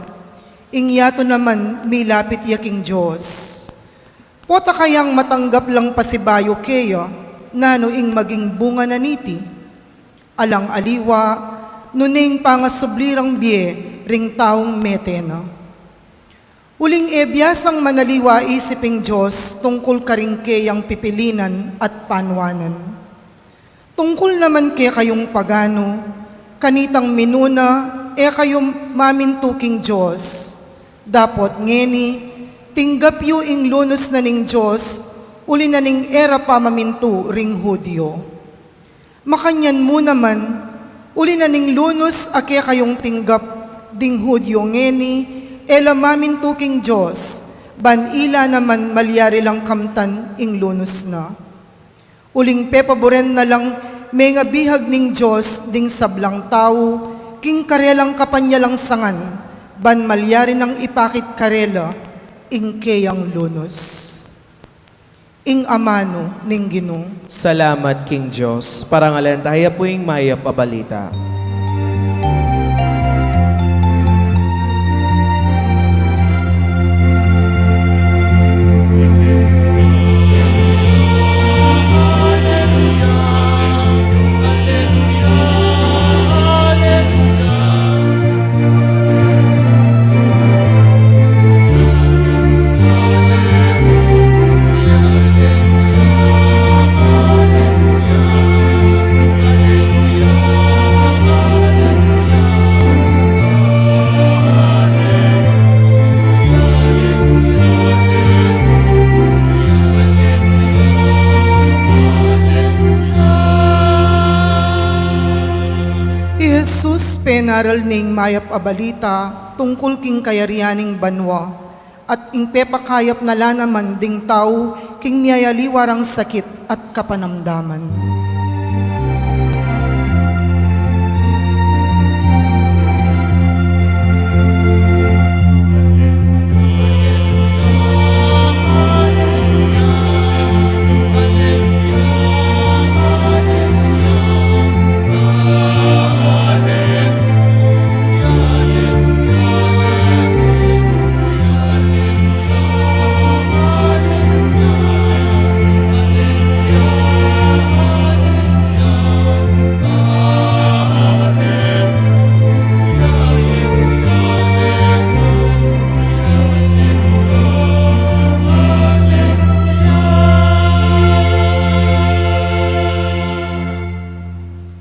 ing yatu naman milapit ya king Dios. Pota kayang matanggap lang pasibayu keya, nanu ing maging bunga na niti? Alang aliwa, nune ing pangasubli rang bie ring taung mete na. Uling e biasang manaliwa isip ing Dios tungkul karing keyang pipilinan at panuanan. Tungkul naman kekayung pagano, kanitang minuna, e kayu mamintu king Dios. Dapot ngeni, tinggap yu ing lunus na ning Dios, uli na ning e ra pamamintu ring Judio. Makanyan mu naman, uli na ning lunus a kekayung tinggap ding Judio ngeni, e la mamintu king Dios, ban ila naman malyari lang kamtan ing lunus na. Uling pepaburen na lang mengabihag ning Dios ding sablang tau, king karelang kapanyalangsangan, ban malyari nang ipakit karela ing keyang lunus. Ing amanu ning Ginu. Salamat king Dios. Parangalan taya pu ing mayap a balita. I Jesus penaral ning mayap a balita tungkul king kayarian ning banua, at ing pepakayap na la naman ding tau king miyayaliwa rang sakit at kapanamdaman.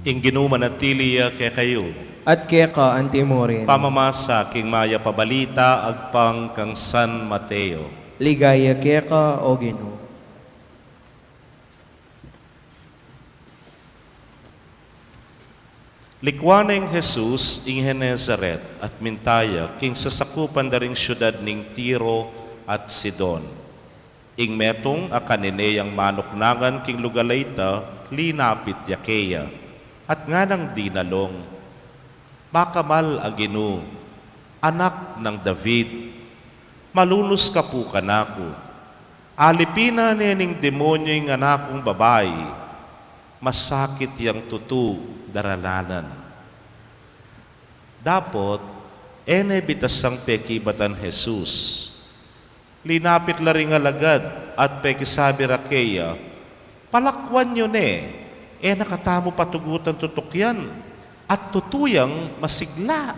Ing Ginu manatili ya kekayu. At keka antimurin. Pamamasa king mayap a balita agpang kang San Mateo. Ligaya keka, O Ginu. Likwan neng Jesus ing Genesaret at minta ya king sasakupan da ring siudad ning Tiro at Sidon. Ing metung a Kananeyang manuknangan king lugal a ita, linapit ya keya, at nganang dinalung, "Makamal a Ginu, Anak nang David, malunus ka pu kanaku. Alipinan ne ning demonyu ing anakung babai, masakit yang tutu daralanan." Dapot, e ne bitasang pekibatan Jesus. Linapit la ring alagad at pekisabi ra keya, "Palakwan yu ne, e na katamu patugutan tutukian, at tutu yang masigla."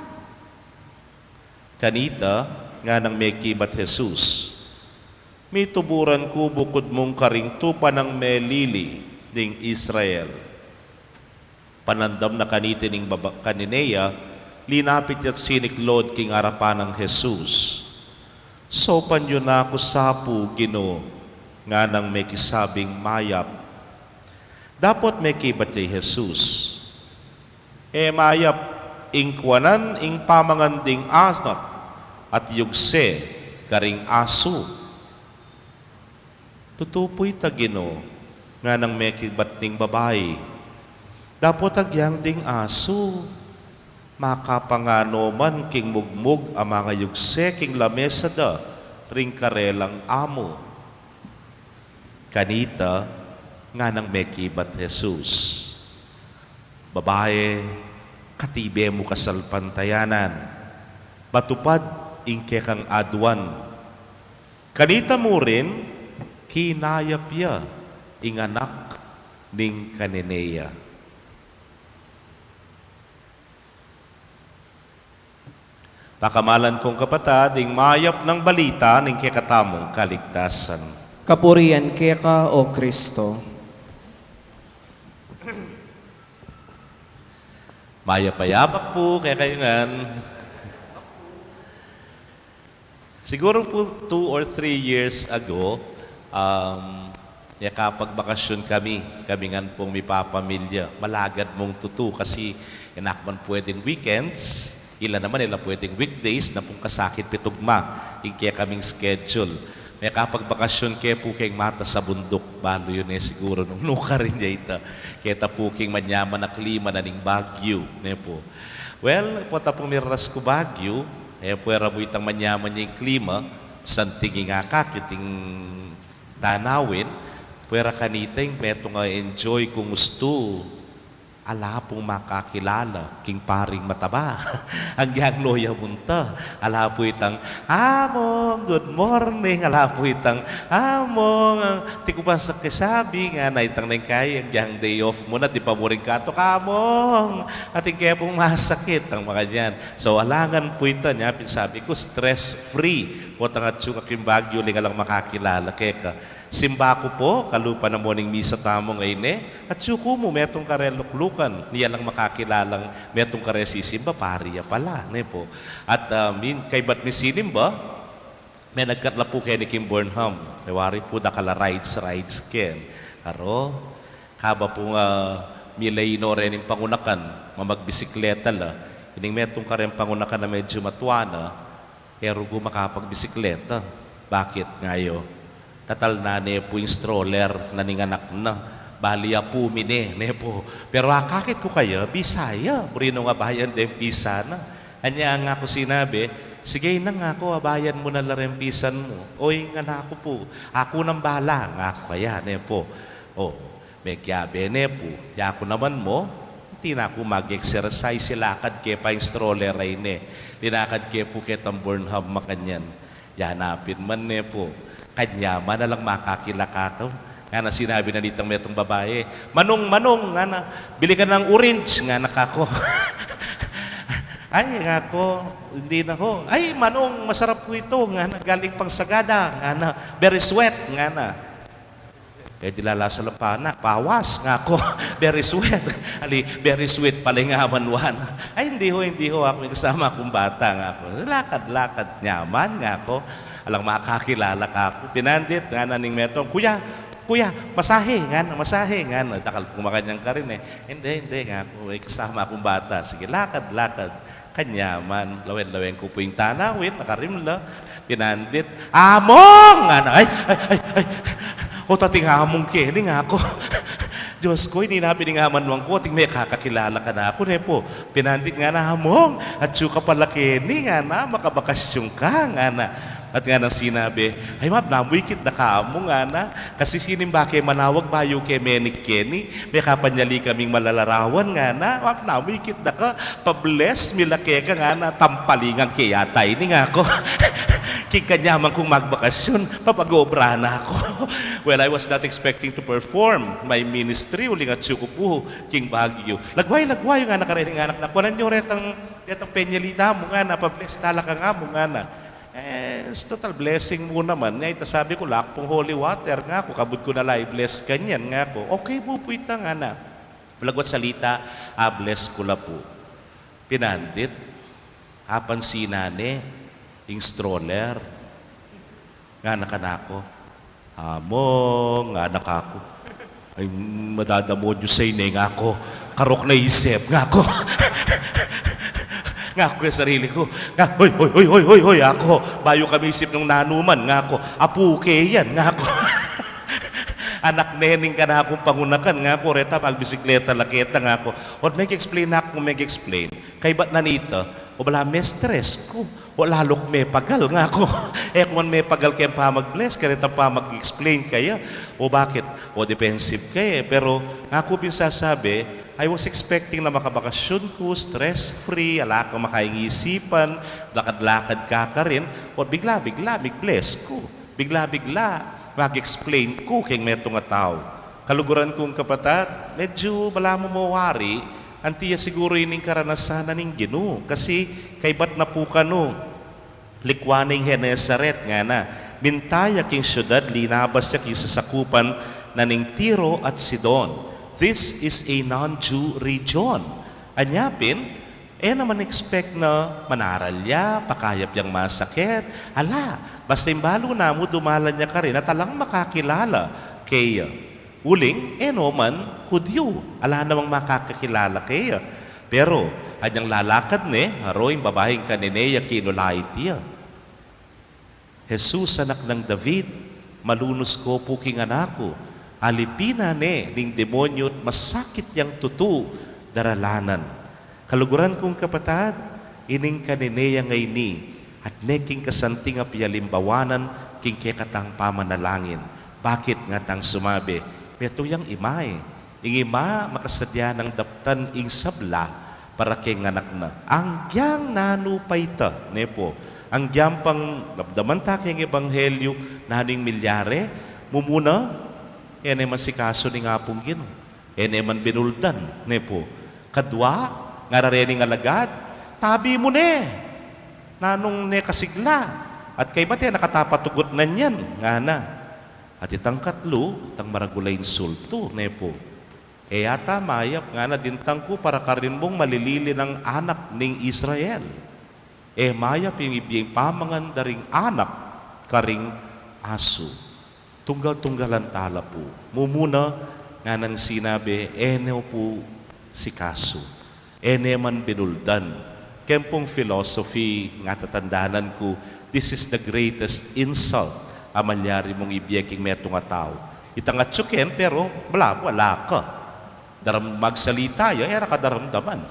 Kanita, nganang mekibat Jesus, "Mituburan ku bukud mung karing tupa nang melili ning Israel." Panandam na kaniti ning baba-, Kananea, linapit ya't siniklaud king arapan nang Jesus. "Saupan yu na ku sa pu, Ginu," nganang mekisabing mayap. Dapot mekibat ya i Jesus, "E mayap ing kuanan ing pamangan ding asnat at yugse karing asu." "Tutu pu ita, Ginu," nganang mekibat ning babai. "Dapot agyang ding asu, makapanganu man king mugmug a mangayugse king lamesa da ring karelang amu." Kanita, nganang mekibat Jesus, "Babai, katibe mu kasalpantayanan, matupad ing kekang aduan." Kanita murin, kinayap ya ing anak ning Kananea. Pakamalan kung kapatad, ing mayap nang balita ning kekatamung kaligtasan. Kapurian keka, O Kristo. Mayap a yabak pu kekayu ngan. Siguro pu two or three years ago, um, mekapagbakasyun kami, kami ngan pung mipapamilya. Malagad mung tutu kasi e na ku man pwedeng weekends, ila naman e la pwedeng weekdays, na pung kasakit pitugma ing kekaming schedule. Mekapagbakasyun ke pu keng matas a bunduk, balu yu ne siguru nung nukarin ya ita. Keta pu king manyaman a klima na ning Baguio, ne pu. Well, pota pung miraras ku Baguio, e pu e ra mu itang manyaman ya ing klima, santing ing akakit, ing tanawin, Pwera kanita ing metung a enjoy kung ustu, ala pung makakilala king paring mataba. Agyang no ya munta, ala pu itang, "Among, good morning." Ala pu itang, "Among, ti ku pa sa kesabi," ngana itang neng kai, agyang day off mu na, di pa mu rin kato, "Among, atin ke pung masakit," ang makanyan. So, alangan pu ita, nya pin sabi ku, stress free. Potang atsu ka king Baguio, uling alang makakilala keka. Simba ku pu, kalupa na mu ning misa tamu ngeni, atsu ku mu, metung kare luklukan, nia lang makakilalang metung kare sisimba, pari ya pala, ne pu. At, ah, min-, kaybat ning sinimba, menagkat la pu keni king Burnham. E wari pu, dakal a rides, rides ken. Aro, kaba pu nga, ah, mila ino reng pangunakan, mamagbisikleta la. Ining metung kareng pangunakan a medyu matua na, e rugu makapagbisikleta. Bakit ngayo? Tatalnan ne pu ing stroller na ning anak na. Bali apu mi ne, ne pu. Pero akakit ku kaya, bisa ya, buri nung abayan deng pisa na. Anya ngaku sinabi, "Sige, inang," ngaku, "abayan mu na la reng pisan mu." "Oy," ngana ku pu, "aku nang bala," ngaku kaya, ne pu. O, mekiabe ne pu, yaku naman mu, atin na ku mag-exercise, ilakad ke pa ing stroller a ini. Linakad ke pu ketang Burnham makanyan. Yanapin man ne pu, kanyaman, alang makakilala kaku. Ngana sinabi na nitang metung babai, "Manung, Manung," ngana, "bili ka ng orange," ngana kaku. "Ay," ngaku, "hindi na ho." "Ay, Manung, masarap ho ito," ngana, "galing pang Sagada," ngana, "very sweet," ngana. E di la, lasa la pana, bawas, ngaku, "very sweet." Ali, very sweet pala ing amanwan. "Ay, hindi ho, hindi ho, aku, may kasama akong bata," ngaku. Lakad-lakad, nyaman, ngaku, alang makakilala kaku. Pinandit, ngana ning metung, "Kuya, kuya, masahe," ngana, "masahe," ngana. Dakal pung makanyan karin e. "Hindi, hindi," ngaku, "may kasama akong bata." Sige, lakad-lakad. Kanyaman, lawen-lawen ku pu ing tanawin, nakarimla. Pinandit, "Among!" ngana. "Ay, ay, ay, ay. O, ating among keni," ngaku. "Diyos ko, ini na pin ing amanwan ku, ating mekakakilala kanaku," ne pu. Pinandit, ngana, "Among, atsu ka pala keni," ngana, "makabakasyun ka," ngana. At nganang sinabi, "Ay, mapnamu ikit da ka, Among," ngana. "Kasi sinimba ke manawag bayu ke menik keni, mekapanyali kaming malalarawan," ngana. "Mapnamu ikit da ka, pa-bless mi la keka," ngana. "Tampalingan ke yata ini," ngaku. "King kanyaman kung magbakasyun, papag-obra na ku." Well, I was not expecting to perform my ministry uling atsu ku pu king Baguio. "Lagway, lagway," ngana kareng anak na, "kuanan yu retang, retang penyali tamu," ngana, "pa-bless tala kang Among," ngana. "E, total blessing mu naman." Nya ita sabi ku, "Ala ku pung holy water," ngaku, "kabud ku na la i-bless kanyan," ngaku. "Okay mu pu ita," ngana. Malagwat salita, a-bless ku la pu. Pinandit, apansinan ne ing stroller. Ngana kanaku, "Among," ngana kaku. "Ay, madadamonyu sa ini," ngaku. "Karok na isip," ngaku. Ngaku king sarili ku, nga, "Hoy, hoy, hoy, hoy, hoy, hoy," ngaku. "Bayu ka misip nung nanu man," ngaku. "Apu ke yan," ngaku. "Anak ne ning kanakung pangunakan," ngaku, "reta magbisikleta la keta," ngaku. Ot meg-explain na kung meg-explain, kaybat na nita, o bala me-stress ku, o lalo kung mepagal, ngaku. E ku man mepagal keng pamag-bless, karetang pamag-explain kaya. O bakit? O defensive ka e. Pero ngaku pin sasabi, I was expecting na makabakasyun ku, stress-free, ala kang makaing isipan, lakad-lakad ka karin, o bigla-bigla, mig-bless ku. Bigla-bigla, mag-explain ku keng metung a tau. Kaluguran kung kapatad, medyu balamu mu wari, anti ya siguru ining karanasan na ning Ginu, kasi kaybat na pu kanu, likwan ne ing Genesaret, ngana, minta ya king siudad, linabas ya king sasakupan na ning Tiro at Sidon. This is a non-Jew region. Anya pin, e naman expect na manaral ya, pakayap yang masakit. Ala, basta imbalu na mu dumalan ya karin at alang makakilala keya. Uling, e no man Hudyu, ala namang makakakilala keya. Pero anyang lalakad ne, aro ing babaing kanene ya kinulait ya. Jesus, Anak nang David, malunus ko pu king anak ku, alipinan ne ning demonyu at masakit yang tutu daralanan. Kaluguran kung kapatad, ining kanene ya ngeni, at ne king kasanting a pialimbawanan king kekatang pamanalangin. Bakit nga tang sumabi? Metung yang ima e. Ing ima, makasadya nang daptan ing sabla para keng anak na. Anggiyang nanu pa ita, ne pu. Anggiyang pang damdaman ta keng ebanghelyu, nanu ing milyari, mumuna, e ne man sikasu ning Apung Ginu. E ne man binuldan, ne pu. Kadwa, ngara rening alagad, tabi mu ne. Nanung ne kasigla. At kaybat e na ka ta patugut nan yan, ngana. At itang katlu, itang maragul a insultu, ne pu. E yata mayap, ngana, dintang ku para karin mung malilili nang anak ning Israel. E mayap ing ibie ing pamangan da ring anak karing asu. Tunggal-tunggalan tala pu. Mumuna, nganang sinabi, e ne pu sikasu. E ne man binuldan. Keng pung philosophy, nga tatandanan ku, this is the greatest insult a malyari mung ibie king metung a tau. Itang atyu ken, pero bala mu, ala ka. Daram magsalita ya, e ra ka daramdaman.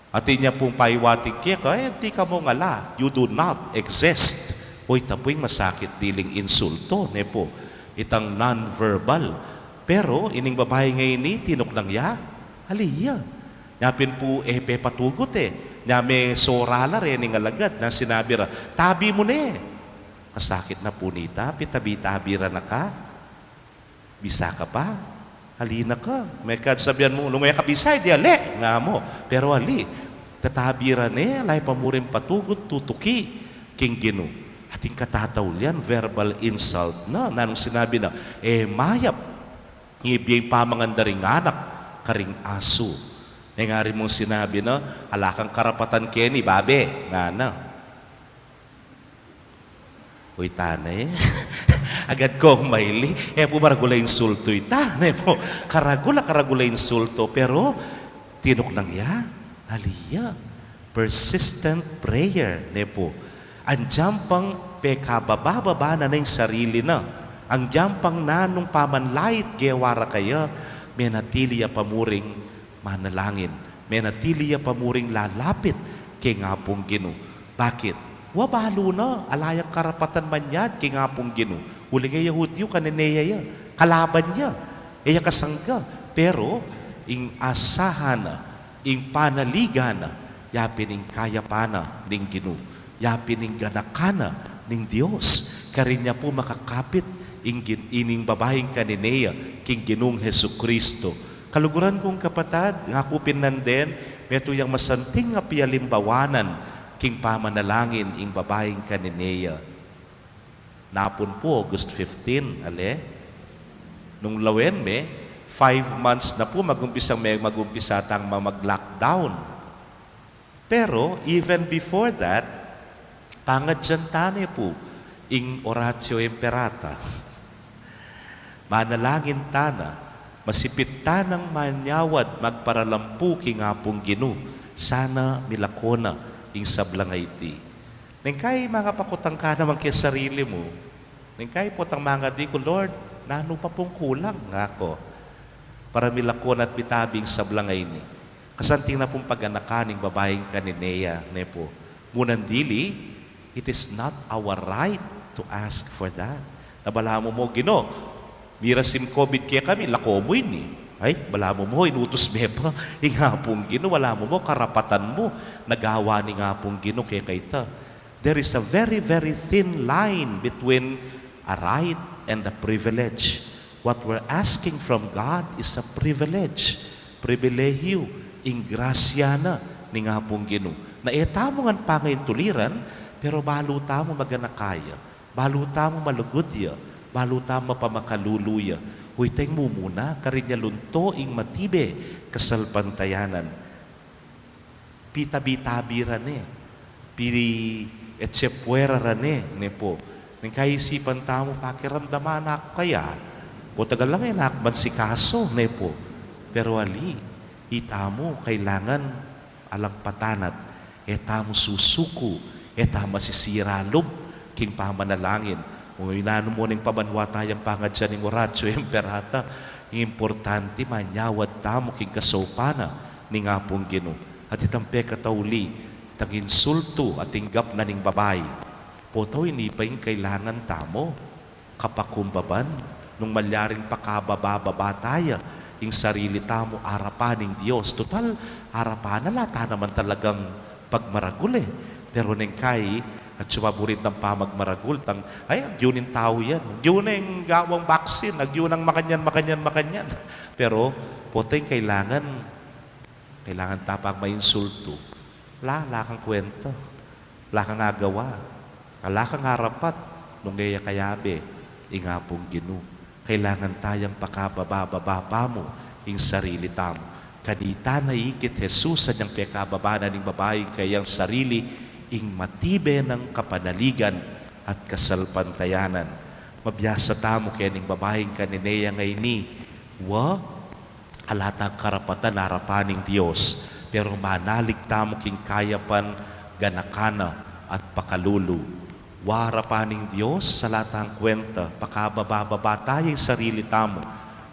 Atin ya pung paiwatig keka, e, anti ka mung ala, you do not exist. O, ita pu ing masakit diling insultu, ne pu. Itang non-verbal. Pero ining babai ngeni, tinuknang ya, ali ya. Nya pin pu e pepatugut e. Nya me sora la rening alagad, nang sinabi ra, tabi mu ne. Kasakit na pu nita, pitabi-tabi ra na ka. Bisa ka pa? Ali na ka. Mekad sabian mu, nung e ka bisa, e di ali, nga mu. Pero ali, tatabi ra ne, ala ya pa muring patugut, tutuki king Ginu. Atin katataulian, verbal insult na. Nanung sinabi na, e mayap ing ibie ing pamangan da ring anak karing asu. Neng ari mung sinabi na, ala kang karapatan keni, babe, ngana. Uy, tana e. Agad kong maili, e pu maragul a insultu ita, ne pu. Karagul a, karagul a insultu, pero tinuknang ya, ali ya. Persistent prayer, ne pu. Anggiyang pang pekababa-baba na ning sarili na. Anggiyang pang nanung pamanlait gewa ra kaya, menatili ya pa muring manalangin. Menatili ya pa muring lalapit keng Apung Ginu. Bakit? Wa, balu na, ala yang karapatan manyad keng Apung Ginu. Uling e ya Hudyu, kanene ya ya. Kalaban ya. E ya kasangga. Pero, ing asahan na, ing panaligan na, ya pin ing kayapan na ning Ginu. Ya pin ing ganakan na ning Dios. Karin ya pu makakapit ing gin-, ining babaing kanene ya king Ginung Jesucristo. Kaluguran kung kapatad, ngaku pin nandin, metung yang masanting a pialimbawanan king pamanalangin ing babaing kanene ya. Napun pu August fifteen, ale? Nung lawen me, five months na pu, mag-umpisa me, mag-umpisa tang ma-, mag-lockdown. Pero, even before that, pangadyan ta ne pu ing Oratio Imperata. Manalangin ta na, masipit ta nang manyawad magparalampu king Apung Ginu, sana milako na ing sablang aiti. Neng kai mangapakutang ka naman keng sarili mu, neng kai potang mangadi ku, Lord, nanu pa pung kulang, ngaku, para milako na at mitabi ing sablang aini. Kasanting na pung paganakan ning babaing kanene ya, ne pu. Munang dili, it is not our right to ask for that. Na balamu mu, Ginu, miras ing COVID kekami, lako mu ini. Ay, balamu mu, inutus me pa ing Apung Ginu, balamu mu, karapatan mu, na gawa ning Apung Ginu keka ita. There is a very, very thin line between a right and a privilege. What we're asking from God is a privilege. Pribilehiyu, ing grasya na ning Apung Ginu. Na e tamu ngan pangaintuliran, pero balu tamu maganaka ya, balu tamu malugud ya, balu tamu mapamakalulu ya. Uy, teng mumuna, karin ya lunto ing matibe kasalpantayanan. Pitabi-tabi ra ne, pi-, etsepuera ra ne, ne pu. Neng kaisipan tamu, pakiramdaman na ku kaya, o tagal lang e na ku man sikasu, ne pu. Pero ali, itamu, kailangan alang patanat, e tamu susuku, e tamu masisira lub, king pamanalangin. O inanu mu ning pamanwata yang pangadyan ning Oratio Imperata, ing importante, manyawad tamu king kasaupan na ning Apung Ginu. At itang pekatauli, itang insultu a tinggap na ning babai. Potau ini pa ing kailangan tamu. kapakumbaban, nung malyaring pakababa-baba taya ing sarili tamu arapan ning Dios. Tutal, arapan na la ta naman talagang pagmaragul, e. Pero neng kai, atyu pa buring pamagmaragul tang, ay, agyu ning tau yan. Agyu neng gawang vaccine, agyu nang makanyan, makanyan, makanyan. Pero, poteng kailangan, kailangan ta pang mainsultu. La, la kang kwenta. La kang agawa. Ala kang arapat, nung e ya kayabe ing Apung Ginu. Kailangan tayang pakababa-baba pa mu ing sarili tamu. Kanita na ikit Jesus anyang pekababa na ning babaing kayang sarili ing matibe nang kapanaligan at kasalpantayanan. Mabiasa tamu kening babaing kanene ya ngeni, wa, ala tang karapatan arapan ning Dios, pero manalig tamu king kayapan, ganaka na at pakalulu. Wa, arapan ning Dios, ala tang kwenta, pakababa-baba taya ing sarili tamu,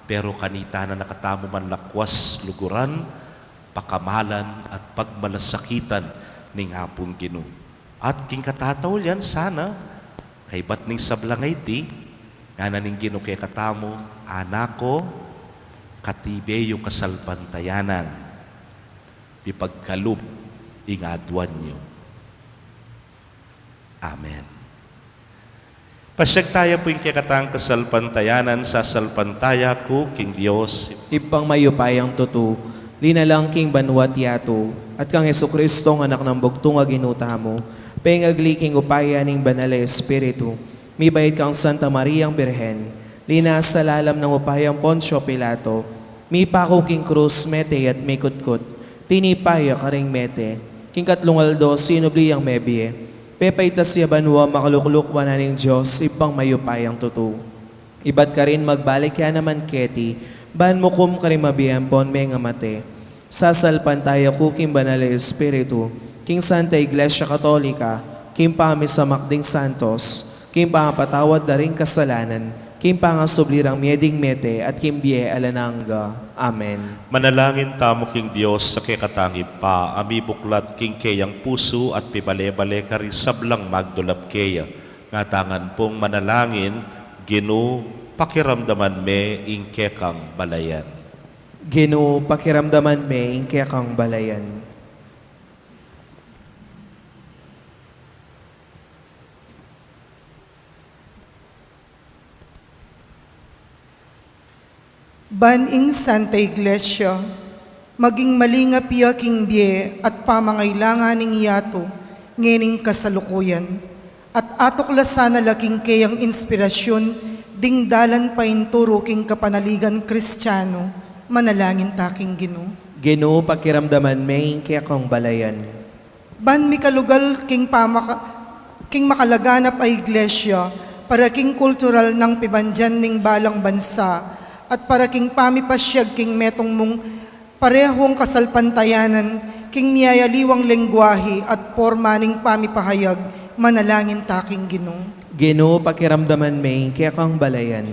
pero kanita na na katamu man lakwas luguran, pakamalan at pagmalasakitan ning Apung Ginu. At king katataulian sana, kaybat ning sablang iti, ngana ning Ginu kekatamu, Anak ku, katibe yu kasalpantayanan, mipagkalub ing aduan yu. Amen. Pasiag taya pu ing kekatang kasalpantayanan, sasalpantaya ku king Dios, Ibpang mayupayang tutu, linalang king banua at yatu, at kang Jesucristo, anak nang bugtung a Ginu tamu, pengagli king upaya ning Banal a Espiritu, mibait kang Santa Mariang Birhen, linasa lalam nang upayang Poncio Pilato, mipaku king krus, mete at mikutkut, tinipa ya karing mete, king katlung aldo sinubli yang mebie, pepaitas ya banua, makalukluk wanan ning Dios, Ibpang mayupayang tutu. Ibat karin magbalik ya naman keti, ban mukum karing mabie ampon mengamate. Sasalpantaya ku king Banal a Espiritu, king Santa Iglesia Katolika, king pamisamak ding santos, king pangapatawad da ring kasalanan, king pangasubli rang mie ding mete, at king bie alang angga. Amen. Manalangin tamu king Dios a kekatang Ibpa, a mibuklat king keyang pusu at pibale-bale karing sablang magdulap keya. Ngatamu ngan pung manalangin, Ginu, pakiramdaman me ing kekang balayan. Ginu, pakiramdaman me ing kekang balayan. Ban ing Santa Iglesia maging malingap ya king bie at pamangailangan ning yatu ngening kasalukuyan, at atuklasan na la king keyang inspirasyun ding dalan painturu king kapanaligan Kristianu, manalangin ta king Ginu. Ginu, pakiramdaman me ing kekang balayan. Ban mikalugal king pamaka-, king makalaganap a iglesia, para king kultural nang pibandian ning balang bansa, at para king pamipasiag king metung mung parehung kasalpantayanan, king miyayaliwang lengguahe at porma ning pamipahayag, manalangin ta king Ginu. Ginu, pakiramdaman me ing kekang balayan.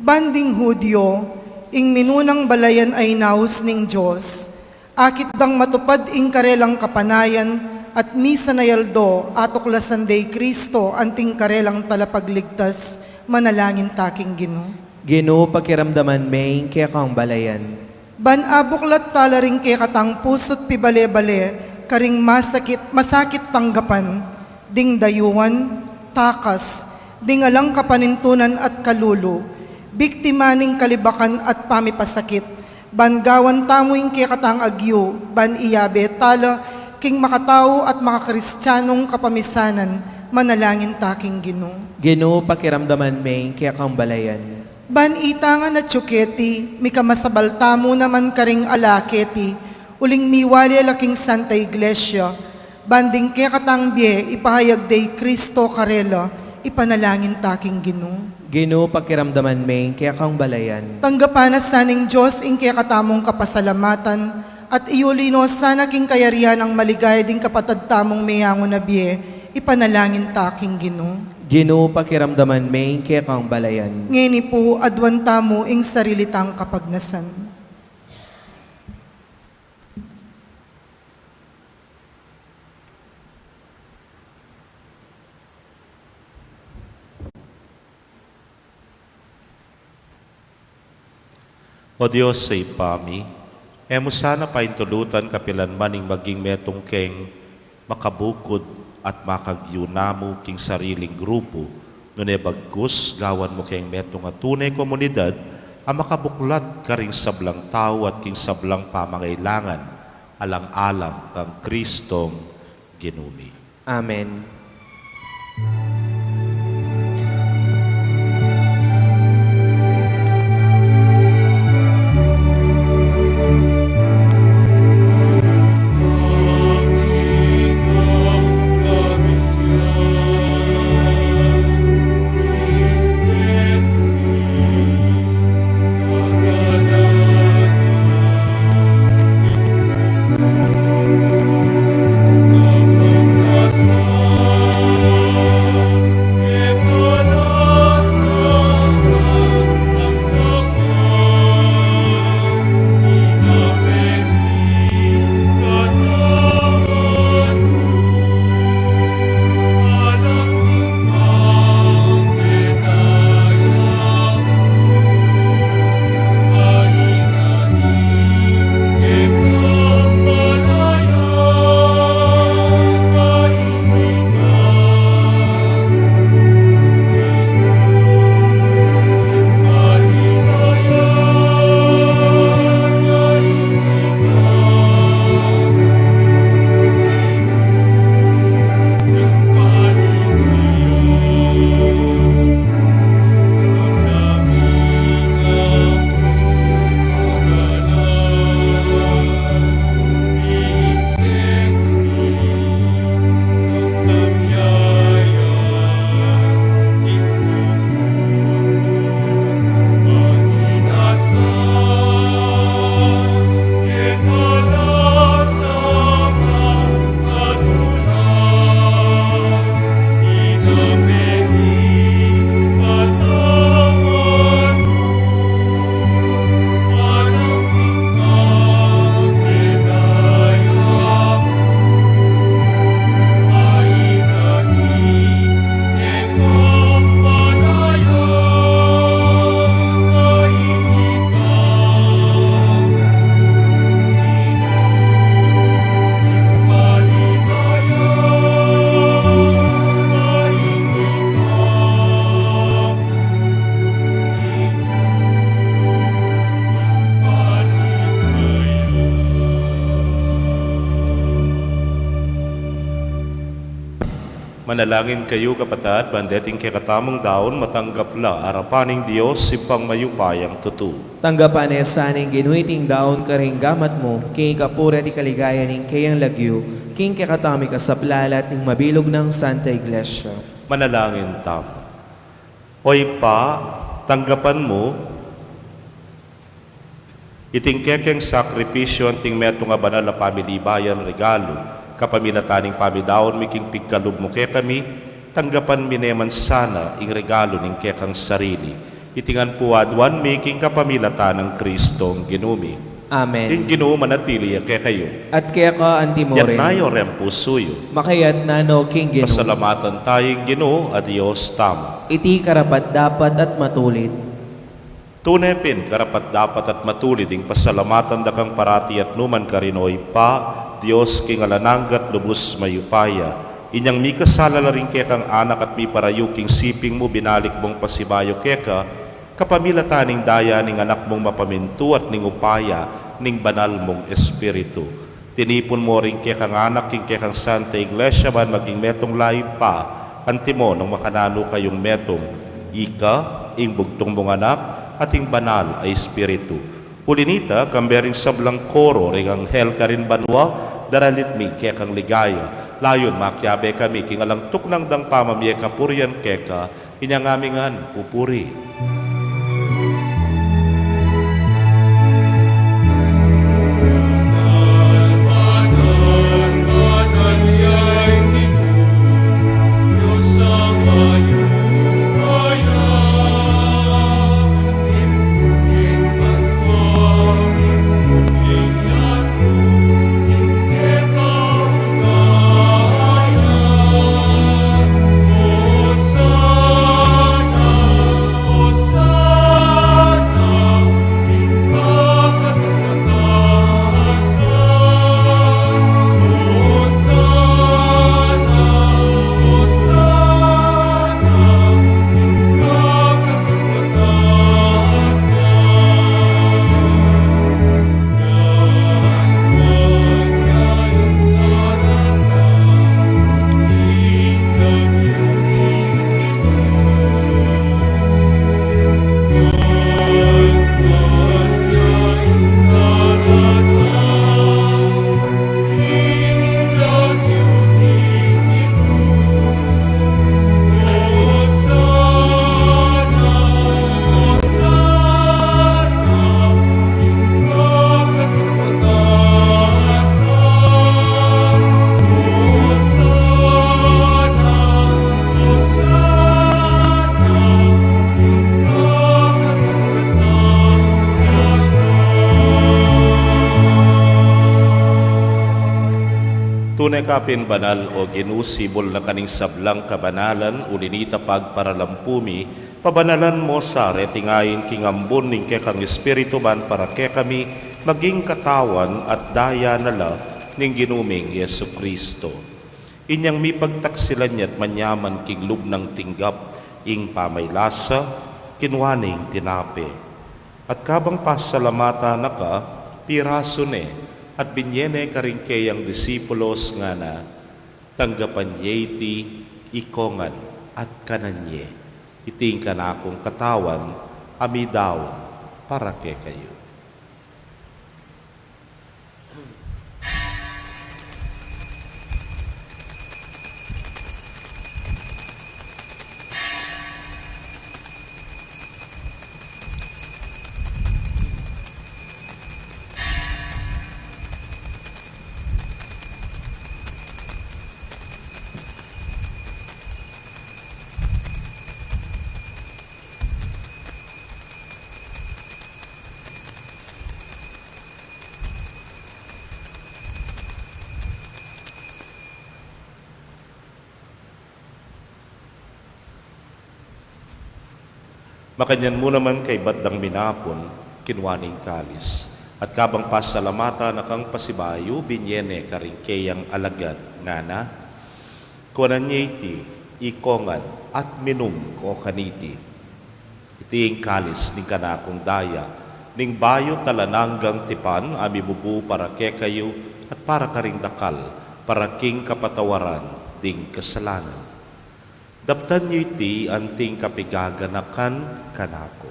Ban ding Judio, ing minunang balayan a inaus ning Dios, akit dang matupad ing karelang kapanayan at misan a aldo atuklasan de i Kristo anting karelang Talapagligtas, manalangin ta king Ginu. Ginu, pakiramdaman me ing kekang balayan. Ban abuklat tala ring kekatang pusu't pibale-bale karing masakit, masakit tanggapan, ding dayuan, takas, ding alang kapanintunan at kalulu, biktima ning kalibakan at pamipasakit, ban gawan tamu ing kekatang agyu, ban iyabe tala king makatau at makakristianung kapamisanan, manalangin ta king Ginu. Ginu, pakiramdaman me ing kekang balayan. Ban itang atyu keti, mikamasabal tamu naman karing ala keti, uling miwali la king Santa Iglesia, ban ding kekatang bie ipahayag de i Kristo karela, ipanalangin ta king Ginu. Ginu, pakiramdaman me ing kekang balayan. Tanggapan na sa ning Dios ing kekatamung kapasalamatan, at iyuli no sana king kayarian nang maligaya ding kapatad tamung meyangu na bie, ipanalangin ta king Ginu. Ginu, pakiramdaman me ing kekang balayan. Ngeni pu, aduan tamu ing sarili tang kapagnasan. O Dios a Ibpa mi, e mu sana paintulutan kapilan man ing maging metung keng makabukud at makagyu namu king sariling grupu, nune bagkus gawan mu keng metung a tune komunidad a makabuklat karing sablang tau at king sablang pamangailangan, alang-alang kang Kristong Ginu mi. Amen. Manalangin kayu, kapatad, ban deting kekatamung daun matanggap la arapan ning Dios, Ibpang mayupayang tutu. Tanggapan na sa ning Ginu iting daun karing gamat mu, king ikapuri at ikaligaya ning keyang lagyu, king kekatamung kasaplalan at ning mabilug nang Santa Iglesia. Manalangin tamu. O Ibpa, tanggapan mu iting kekeng sakripisyu anting metung a banal a pamilibayan regalu, kapamilatan ning pamidaun mi king pigkalub mu kekami, tanggapan mi ne man sana ing regalu ning kekang sarili. Iti ngan pu aduan mi king kapamilatan nang Kristong Ginu mi. Amen. Ing Ginu manatili ya kekayu. At keka antimurin. Itas yu reng pusu yu. Makaitas no king Ginu. Pasalamatan taya ing Ginu a Dios tamu. Iti karapat-dapat at matulid. Tune pin karapat-dapat at matulid ing pasalamatan da kang parati at nukarin man, O Ibpa, Dios king alang angga at lubus mayupaya. Inyang mikasala la ring kekang anak at miparayu king siping mu, binalik mung pasibayu keka, kapamilatan ning daya ning Anak mung mapamintu at ning upaya ning Banal mung Espiritu. Tinipun mu ring kekang anak king kekang Santa Iglesia ban maging metung la, Ibpa, antimo nung makananu kayung metung, ika, ing bugtung mung Anak, at ing Banal a Espiritu. Uli nita, kambe ring sablang koro ring anghel karin banua, daralit mi ing kekang ligaya. Layun makiabe kami king alang tuknang dang pamamie kapurian keka, inya ngami ngan pupuri. Tune ka pin banal, o Ginu, sibul na ka ning sablang kabanalan, uli nita pagparalampu mi, pabanalan mu sa reting ain king ambun ning kekang Espiritu, ban para kekami maging katawan at daya na la ning Ginu ming Jesucristo. Inyang mipagtaksilan ya at manyaman king lub nang tinggap ing pamaylasa, kinua ne ing tinape. At kabang pasalamatan na ka, pirasu ne, at binye ne karing keyang disipulos, ngana: Tanggapan ye iti ikongan at kanan ye. Iti ing kanakung katawan a midaun para kekayu. Makanyan mu naman, kaybat dang minapun, kinua ne ing kalis, at kabang pasalamatan na kang pasibayu, binye ne karing keyang alagad, ngana: Kuanan ye iti ikongan at minum ko kaniti. Iti ing kalis ning kanakung daya, ning bayu't alang anggang tipan, a mibubu para kekayu at para karing dakal, para king kapatawaran ding kasalanan. Daptan yu iti anting kapigaganakan kanaku.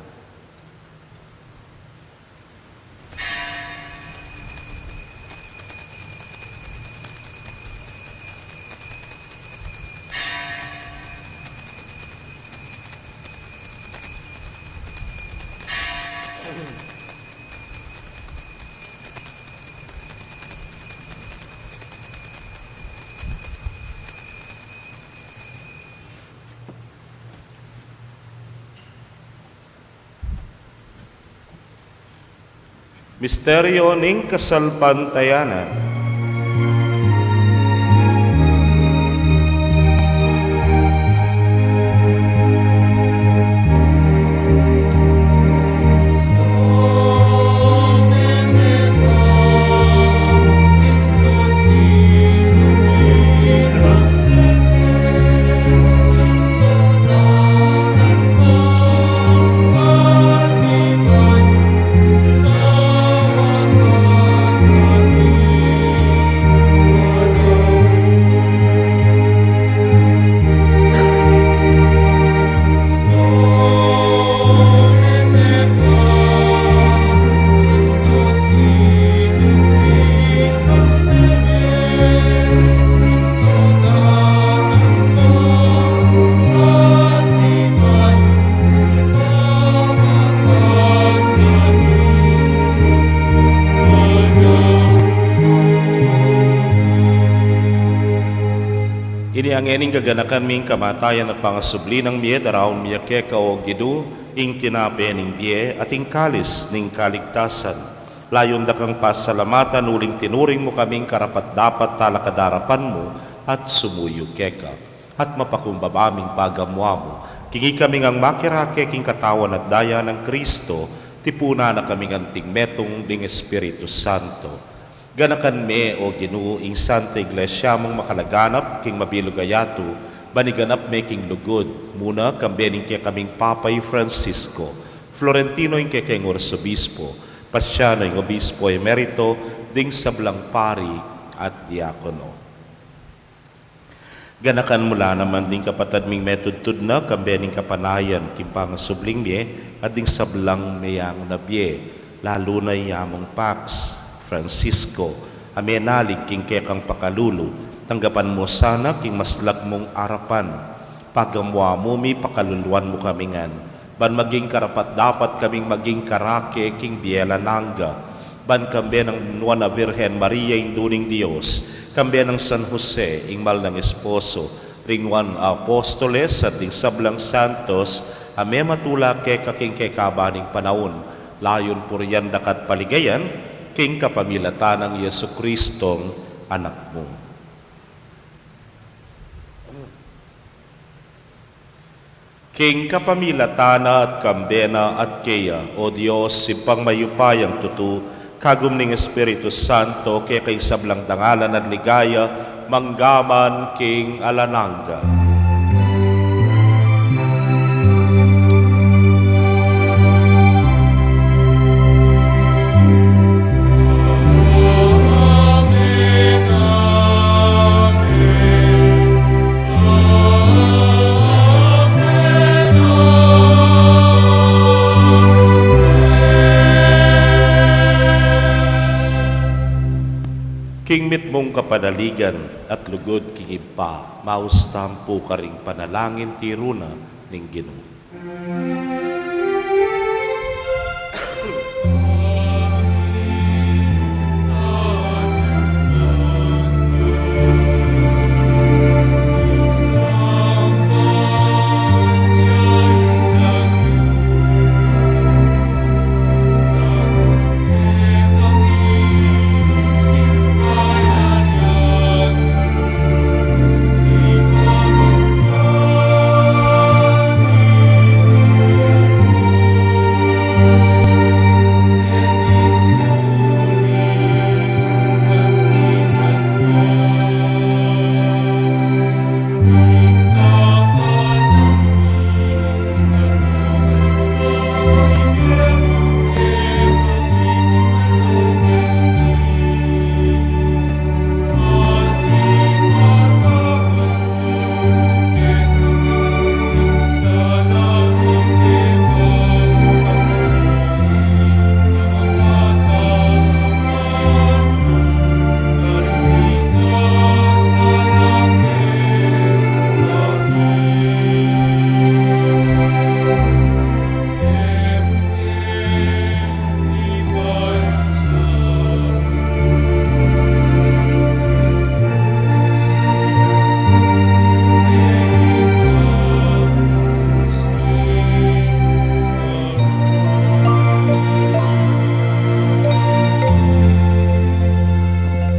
Misteryo ning kasalpantayanan. Ini ngening gaganakan mi ing kamatayan at pangasubli nang mie, daraun mi keka, o Ginu, ing tinape ning bie at ing kalis ning kaligtasan. Layun da kang pasalamatan uling tinuring mu kaming karapat-dapat talakad king arapan mu at sumuyu keka. At mapakumbaba ming pagamuan mu king ikami ngan makirake king katawan at daya nang Kristo, tipunan na kaming anting metung ning Espiritu Santo. Ganakan me, o Ginu, ing Santa Iglesia mung makalaganap king mabilug a yatu, ban iganap me king lugud, muna kambe ning kekaming Papa i Francisco, Florentino ing kekeng Arsobispo, Paciano ing Obispo Emerito, ding sablang pari at diakono. Ganakan mu la naman ding kapatad ming metudtud na kambe ning kapanayan king pangasubling mie, at ding sablang meyangu na bie, lalu na i Among Pax Francisco, a menalig king kekang pakalulu. Tanggapan mu sana king maslag mung arapan. Pagamuan mu mi, pakaluluan mu kami ngan, ban maging karapat-dapat kaming maging karake king bie alang angga, ban kambe nang Nuan a Virgen Maria, Indu ning Dios, kambe nang San Jose, ing mal nang esposo, ring Nuan a Apostoles, at ding sablang santos a mematula keka king kekaban ning panaun, layun purian da ka at paligayan, king kapamilatan nang Jesucristong Anak mu. King kapamilatan na at kambe na at keya, O Dios, Ibpang mayupayang tutu, kagum ning Espiritu Santo, keka ing sablang dangalan at ligaya, manggaman king alang angga. King mitmung kapanaligan at lugud king Ibpa, maus tampu karing panalangin tiru na ning Ginu.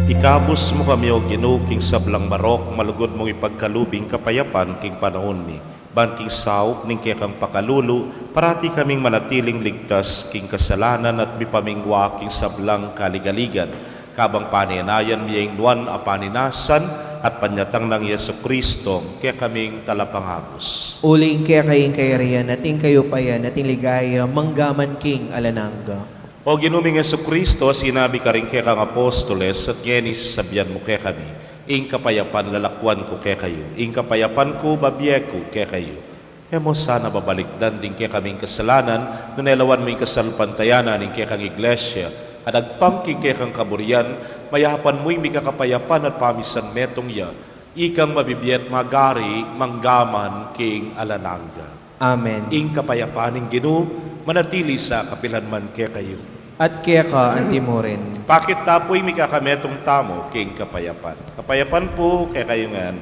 Ikabus mu kami, O Ginu, king sablang marok, malugud mung ipagkalub ing kapayapan king panaun mi. Ban king saup ning kekang pakalulu, parati kaming manatiling ligtas king kasalanan at mipamingwa king sablang kaligaligan, kabang panenayan mi ing nuan a paninasan at panyatang nang Jesucristo, kekaming talapangabus. Uling keka ing kayarian at ing kayupayan at ing ligaya manggaman king alang angga. O Ginu ming Jesucristo, sinabi karing kekang apostoles, at ngeni sasabian mu kekami, ing kapayapan lalakwan ku kekayu, ing kapayapan ku babie ku kekayu. E mu sana babalikdan ding kekaming kasalanan, nune lawan mu ing kasalpantayanan ning kekang Iglesia, at agpang king kekang kaburian, mayapan mu ing mikakapayapan at pamisanmetung ya, ikang mabibie at magari manggaman king alang angga. Amen. Ing kapayapan ning Ginu manatili sa kapilan man kekayu. At keka antimurin. Pakit ta pu ing mikakametung tamu king kapayapan. Kapayapan pu kekayu ngan.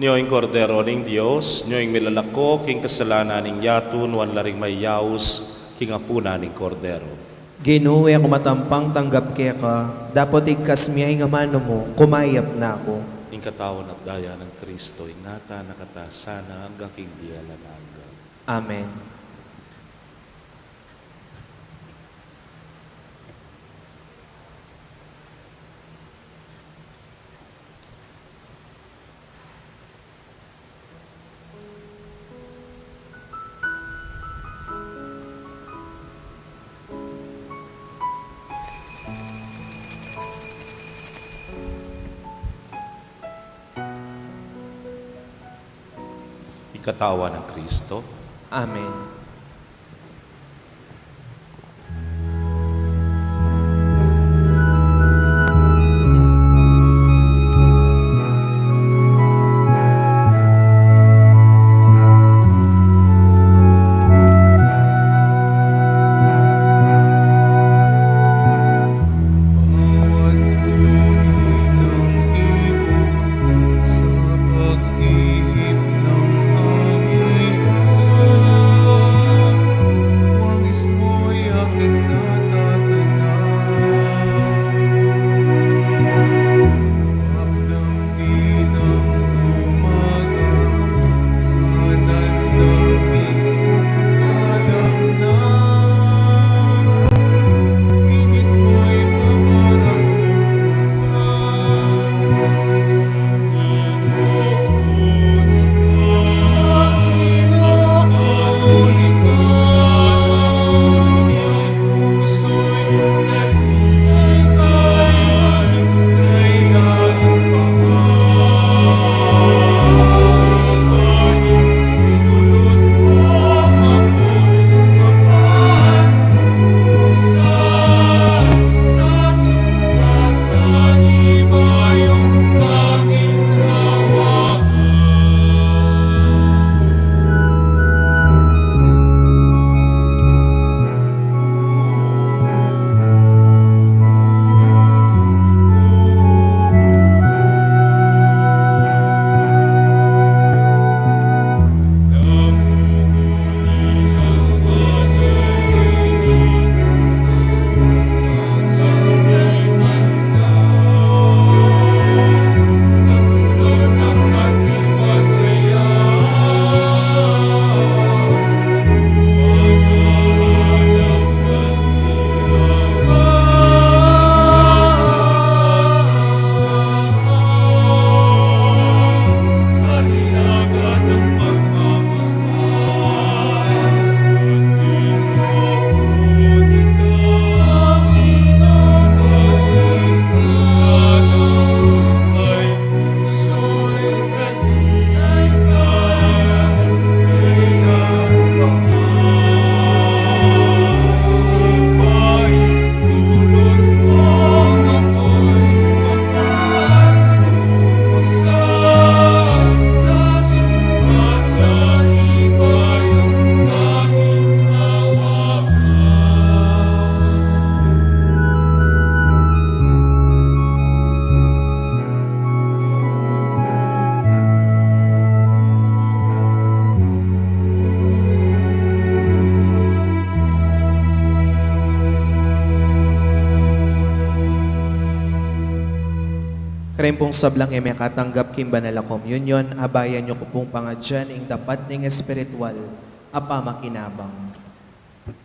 Nyo ing Kordero ning Dios, nyo ing milalako king kasalanan ning yatu, nuan la ring mayaus king apunan ning Kordero. Ginu, e ku matampang tanggap keka, dapot igkas mu ing amanu mu, kumayap na ku. Ing katawan at daya nang Kristo, ingatan na kata sana anggang king bie alang angga. Amen. Ing katawan nang Kristo. Amen. Karing pung sablang e mekatanggap king banal a komunyon, abayan yu ku pung pangadyan ing dapat ning espiritual a pamakinabang.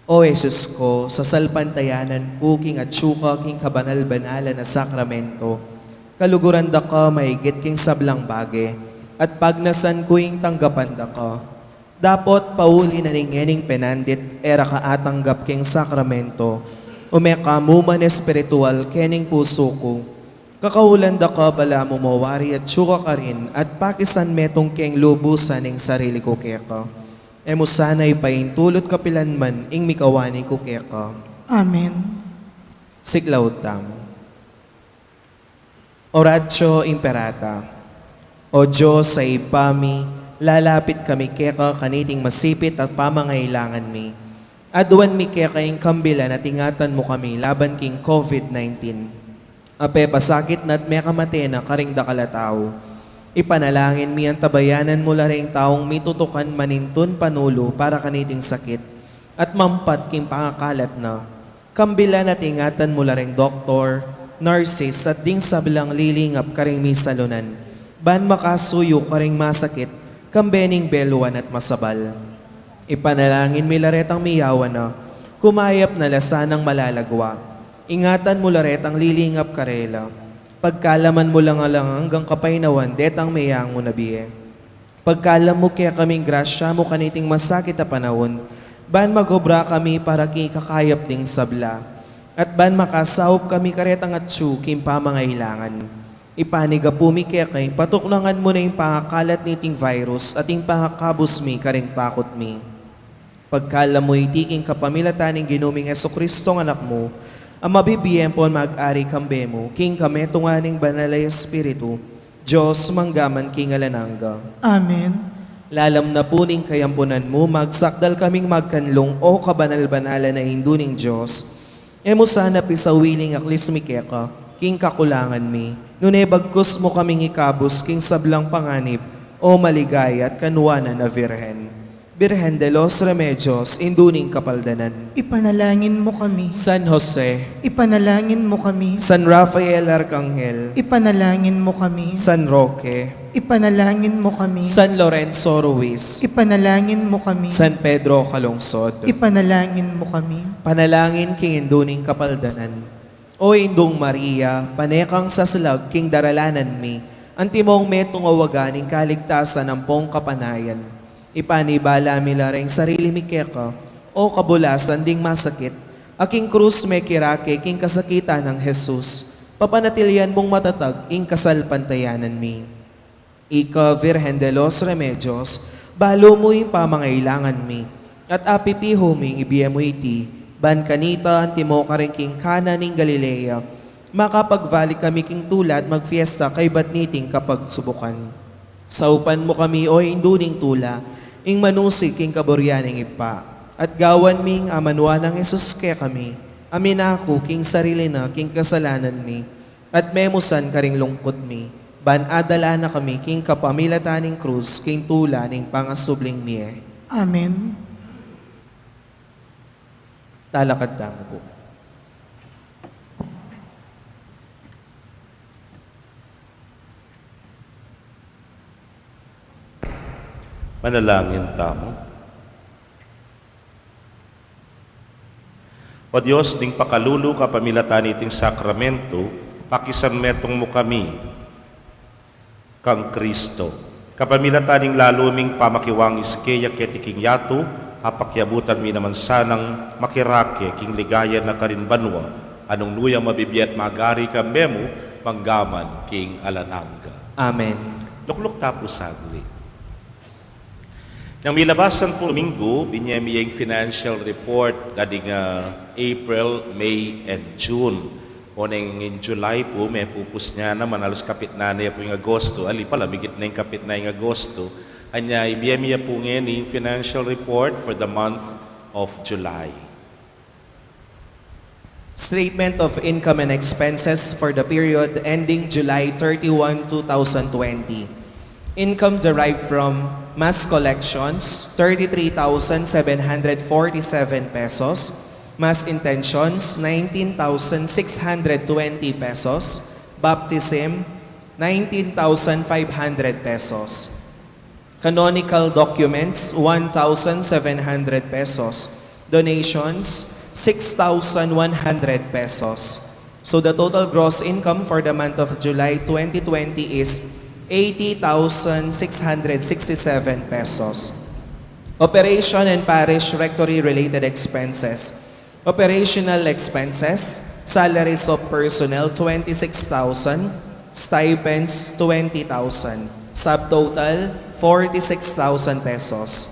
O Jesus ku, sasalpantayanan ku king atsu ka king kabanal-banalan a sakramento, kaluguran da ka maigit king sablang bage, at pagnasan ku ing tanggapan da ka. Dapot pauli na ning ngening penandit e ra ka atanggap king sakramento, ume ka mu man espiritual kening pusu ku. Kakaulan da ka balamu mawari atsu ka karin at pakisan metung keng lubusan ing sarili ku keka. E mu sana ipaintulut kapilan man ing mikawani ku keka. Amen. Siklaud tamu. Oratio Imperata. O Dios a Ibpa mi, lalapit kami keka kaniting masipit a pamangailangan mi. Aduan mi keka ing kambilan at ingatan mu kami laban king COVID nineteen. A pepasakit na at mekamate na karing dakal a tau. Ipanalangin mi antabayanan mu la reng taung mitutukan manintun panulu para kaniting sakit at mampat king pangakalat na. Kambilan at ingatan mu la reng doktor, nurses, at ding sablang lilingap karing misalunan, ban makasuyu karing masakit, kambe ning beluan at masabal. Ipanalangin mi la retang miyawan na, kumayap na la sanang malalagwa. Ingatan mu la retang lilingap karela. Pagkalaman mu la ngan anggang kapaynawan detang meyangu na bie. Pagkalam mu kekaming grasya mu kaniting masakit a panaun, ban magobra kami para king ikakayap ding sabla, at ban makasaup kami karetang atsu king pamangailangan. Ipanigapu mi keka ing patuknangan mu na ing pangakalat niting virus at ing pangakabus mi karing takut mi. Pagkalam mu iti king kapamilatan ning Ginu ming Jesucristo, Anak mu, a mabibie ampon mag-ari kambe mu, king kametungan ning Banal a Espiritu, Dios, mangga man king alang angga. Amen. Lalam na pu ning kayampunan mu, magsakdal kaming magkanlung, o kabanal-banalan a Indu ning Dios. E mu sana pisawili ing aklis mi keka king kakulangan mi, nune bagkus mu kaming ikabus king sablang panganib, o maligaya at kanuanan a Virgen. Virgen de los Remedios, Indu ning Kapaldanan. Ipanalangin mu kami. San Jose. Ipanalangin mu kami. San Rafael Arkanghel. Ipanalangin mu kami. San Roque. Ipanalangin mu kami. San Lorenzo Ruiz. Ipanalangin mu kami. San Pedro Calungsod. Ipanalangin mu kami. Panalangin king Indu ning Kapaldanan. O Indung Maria, pane kang sasalag king daralanan mi, antimong metung a waga ning kaligtasan ampong kapanayan. Ipanibala mi la reng sarili mi keka, o kabulasan ding masakit, a king krus mekirake king kasakitan nang Jesus, papanatilian mung matatag ing kasalpantayanan mi. Ika, Virgen de los Remedios, balu mu ing pamangailangan mi, at apipihu ming ibie mu iti, ban kanita antimo karin king Cana ning Galilea, makapagvali kami king tula at magfiesta kaybat niting kapagsubukan. Saupan mu kami, o Indu ning tula, ing manusig king kaburian ning Ibpa, at gawan ming amanuan nang Jesus kekami, a minaku king sarili na king kasalanan mi, at memusan karing lungkut mi, ban adala na kami king kapamilatan ning krus king tula ning pangasubling mie. Amen. Talakad tamu pu. Manalangin tamu. O Dios, ning pakalulu kapamilatan niting sakramento, pakisanmetung mu kami kang Kristo. Kapamilatan ning lalu ming pamakiwangis keya keti king yatu, apakiabutan mi naman sanang makirake king ligaya na karin banua, a nung nu yang mabibie at mag-ari kambe mu, mangga man king alang angga. Amen. Lukluk ta pu saglit. Nang milabasan pung Dominggu, binye mi ya ing financial report da ding, ah, April, May, and June. O neng ing July pu, mepupus ne naman, alus kapitnan ne pu ing Agosto. Ali pala, migit ne ing kapitnan ing Agosto. Anya, ibie mi ya pu ngeni ing financial report for the month of July. Statement of income and expenses for the period ending July thirty-one, two thousand twenty. Income derived from mass collections, thirty-three thousand seven hundred forty-seven pesos. Mass intentions, nineteen thousand six hundred twenty pesos. Baptism, nineteen thousand five hundred pesos. Canonical documents, one thousand seven hundred pesos. Donations, six thousand one hundred pesos. So the total gross income for the month of July twenty twenty is eighty thousand six hundred sixty-seven pesos. Operation and parish rectory related expenses. Operational expenses, salaries of personnel, twenty-six thousand, stipends, twenty thousand, subtotal, forty-six thousand pesos.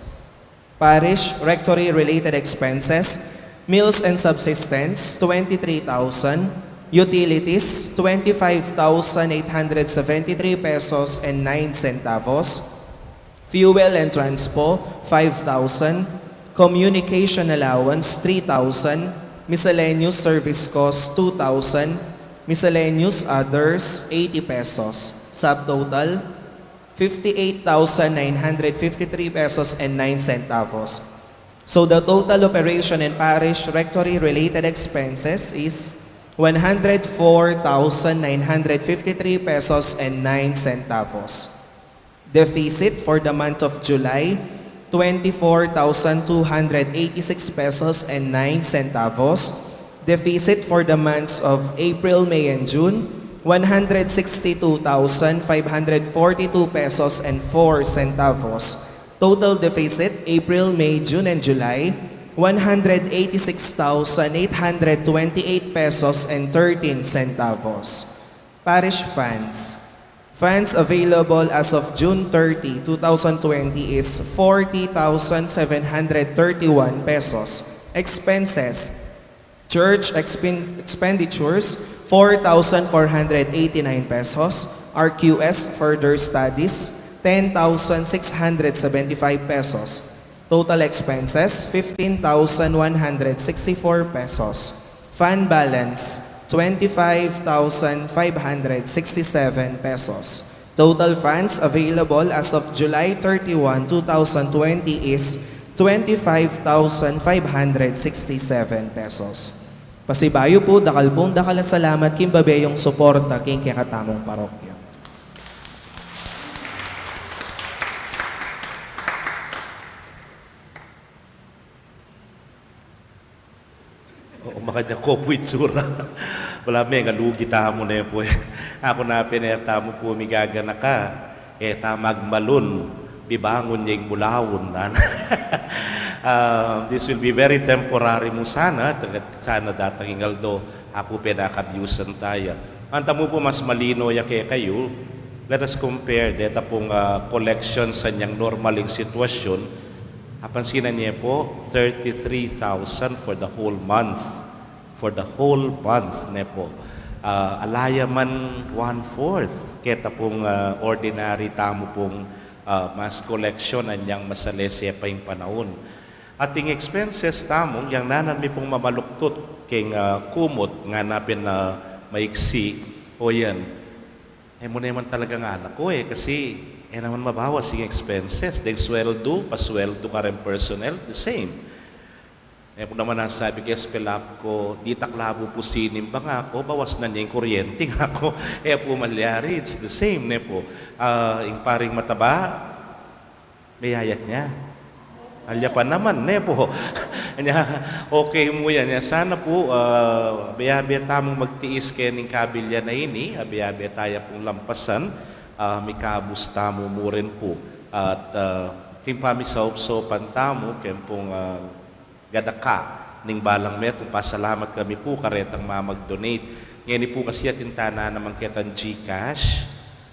Parish rectory related expenses, meals and subsistence, twenty-three thousand, utilities, twenty-five thousand eight hundred seventy-three pesos and nine centavos, fuel and transpo, five thousand. Communication allowance, three thousand. Miscellaneous service cost, two thousand. Miscellaneous others, eighty pesos. Subtotal, fifty-eight thousand nine hundred fifty-three pesos and nine centavos. So the total operation and parish rectory related expenses is one hundred four thousand nine hundred fifty-three pesos and nine centavos. Deficit for the month of July, twenty-four thousand two hundred eighty-six pesos and nine centavos. Deficit for the months of April, May, and June, one hundred sixty-two thousand five hundred forty-two pesos and four centavos. Total deficit, April, May, June, and July, one hundred eighty-six thousand eight hundred twenty-eight pesos and thirteen centavos. Parish funds. Funds available as of June thirty, two thousand twenty is forty thousand seven hundred thirty-one pesos. Expenses. Church expin-, expenditures, four thousand four hundred eighty-nine pesos. R Q S, further studies, ten thousand six hundred seventy-five pesos. Total expenses, fifteen thousand one hundred sixty-four pesos. Fund balance, twenty-five thousand five hundred sixty-seven pesos. Total funds available as of July thirty-one, two thousand twenty is twenty-five thousand five hundred sixty-seven pesos. Pasibayu pu, dakal pung dakal a salamat king babie yung suporta king kekatamung parokya. Oo, makanya ko pu itsura. Wala, mengalugi tamu ne pu e. Aku na pin, e tamu pu migaganaka, e ta magmalun, bibangun ya ing mulaun, nana. Ah, this will be very temporary mu sana, taga-, sana datang ing aldo, aku pin akabiusan taya. Antamu pu mas malino ya kekayu, let us compare deta pung, ah, collection sa inyang normal ing sitwasyun. Apansinan ye pu, thirty-three thousand for the whole month. For the whole month, ne pu. Ah, ala ya man one-fourth keta pung, ah, ordinary tamu pung, ah, mass collection anyang masalese pa ing panaun. At ing expenses tamu, yang nanan mi pung mamaluktut king, ah, kumot, ngana pin, ah, maiksi, o yan. E mu ne man talagang anak ku e, kasi e naman mabawas ing expenses. Deng sweldu, pasweldu kareng personnel, the same. E ku naman nasabi keng spelap ku, ditak la bu pu sinimba, ngaku, bawas na ne ing kuryente, ngaku. E pu malyari, it's the same, ne pu. Ah, ing paring mataba, meyayat ne. Alya pa naman, ne pu. Nya, okay mu yan. Nya, sana pu, ah, abe-abe tamung magtiis kening kabilyan a ini, abe-abe taya pung lampasan, ah, mikabus tamu mu rin pu. At, ah, king pamisaupsaupan tamu, keng pung, ah, gadaka ning balang metung, pasalamat kami pu karetang mamag-donate. Ngeni pu kasi atin tana naman ketang GCash,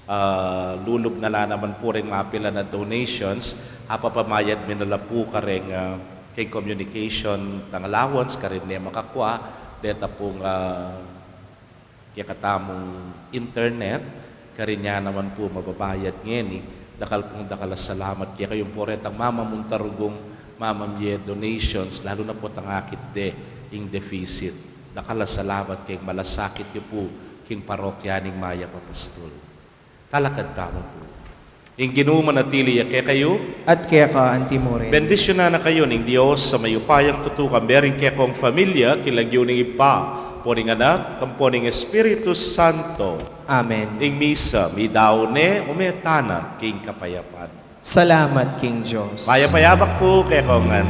ah, lulub na la naman pu reng mapilan a donations, apapamayad mi na la pu kareng, ah, keng communication tang allowance, karin ne makakua, deta pung, ah, kekatamung internet, karin ya naman pu mababayad ngeni. Dakal pung dakal a salamat kekayu pu retang mamamunta rugung, mamamie donations, lalu na pu tang akit de ing deficit. Dakal a salamat keng malasakit yu pu king parokya ning Mayap a Pastol. Talakad tamu pu. Ing Ginu manatili ya kekayu. At keka anti mu rin. Bendisyunan na kayu ning Dios a mayupayang tutu, kambe ring kekong familia, king lagyu ning Ibpa, ampo ning Anak, ampo ning Espiritu Santo. Amen. Ing misa, midaun ne, ume tana king kapayapan. Salamat king Dios. Mayap a yabak pu kekongan.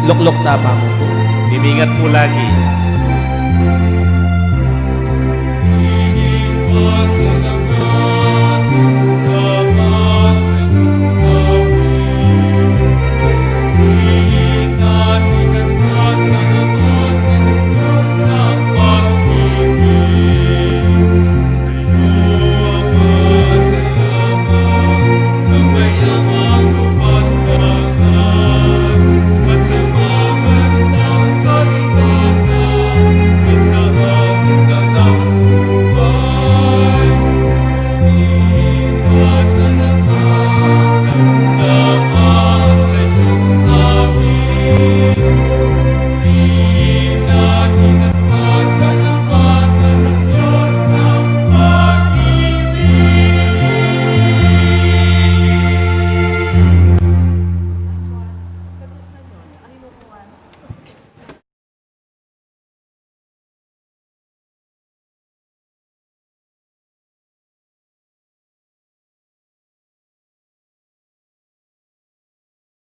Lukluk tapa mu pu. Imingat pu lagi.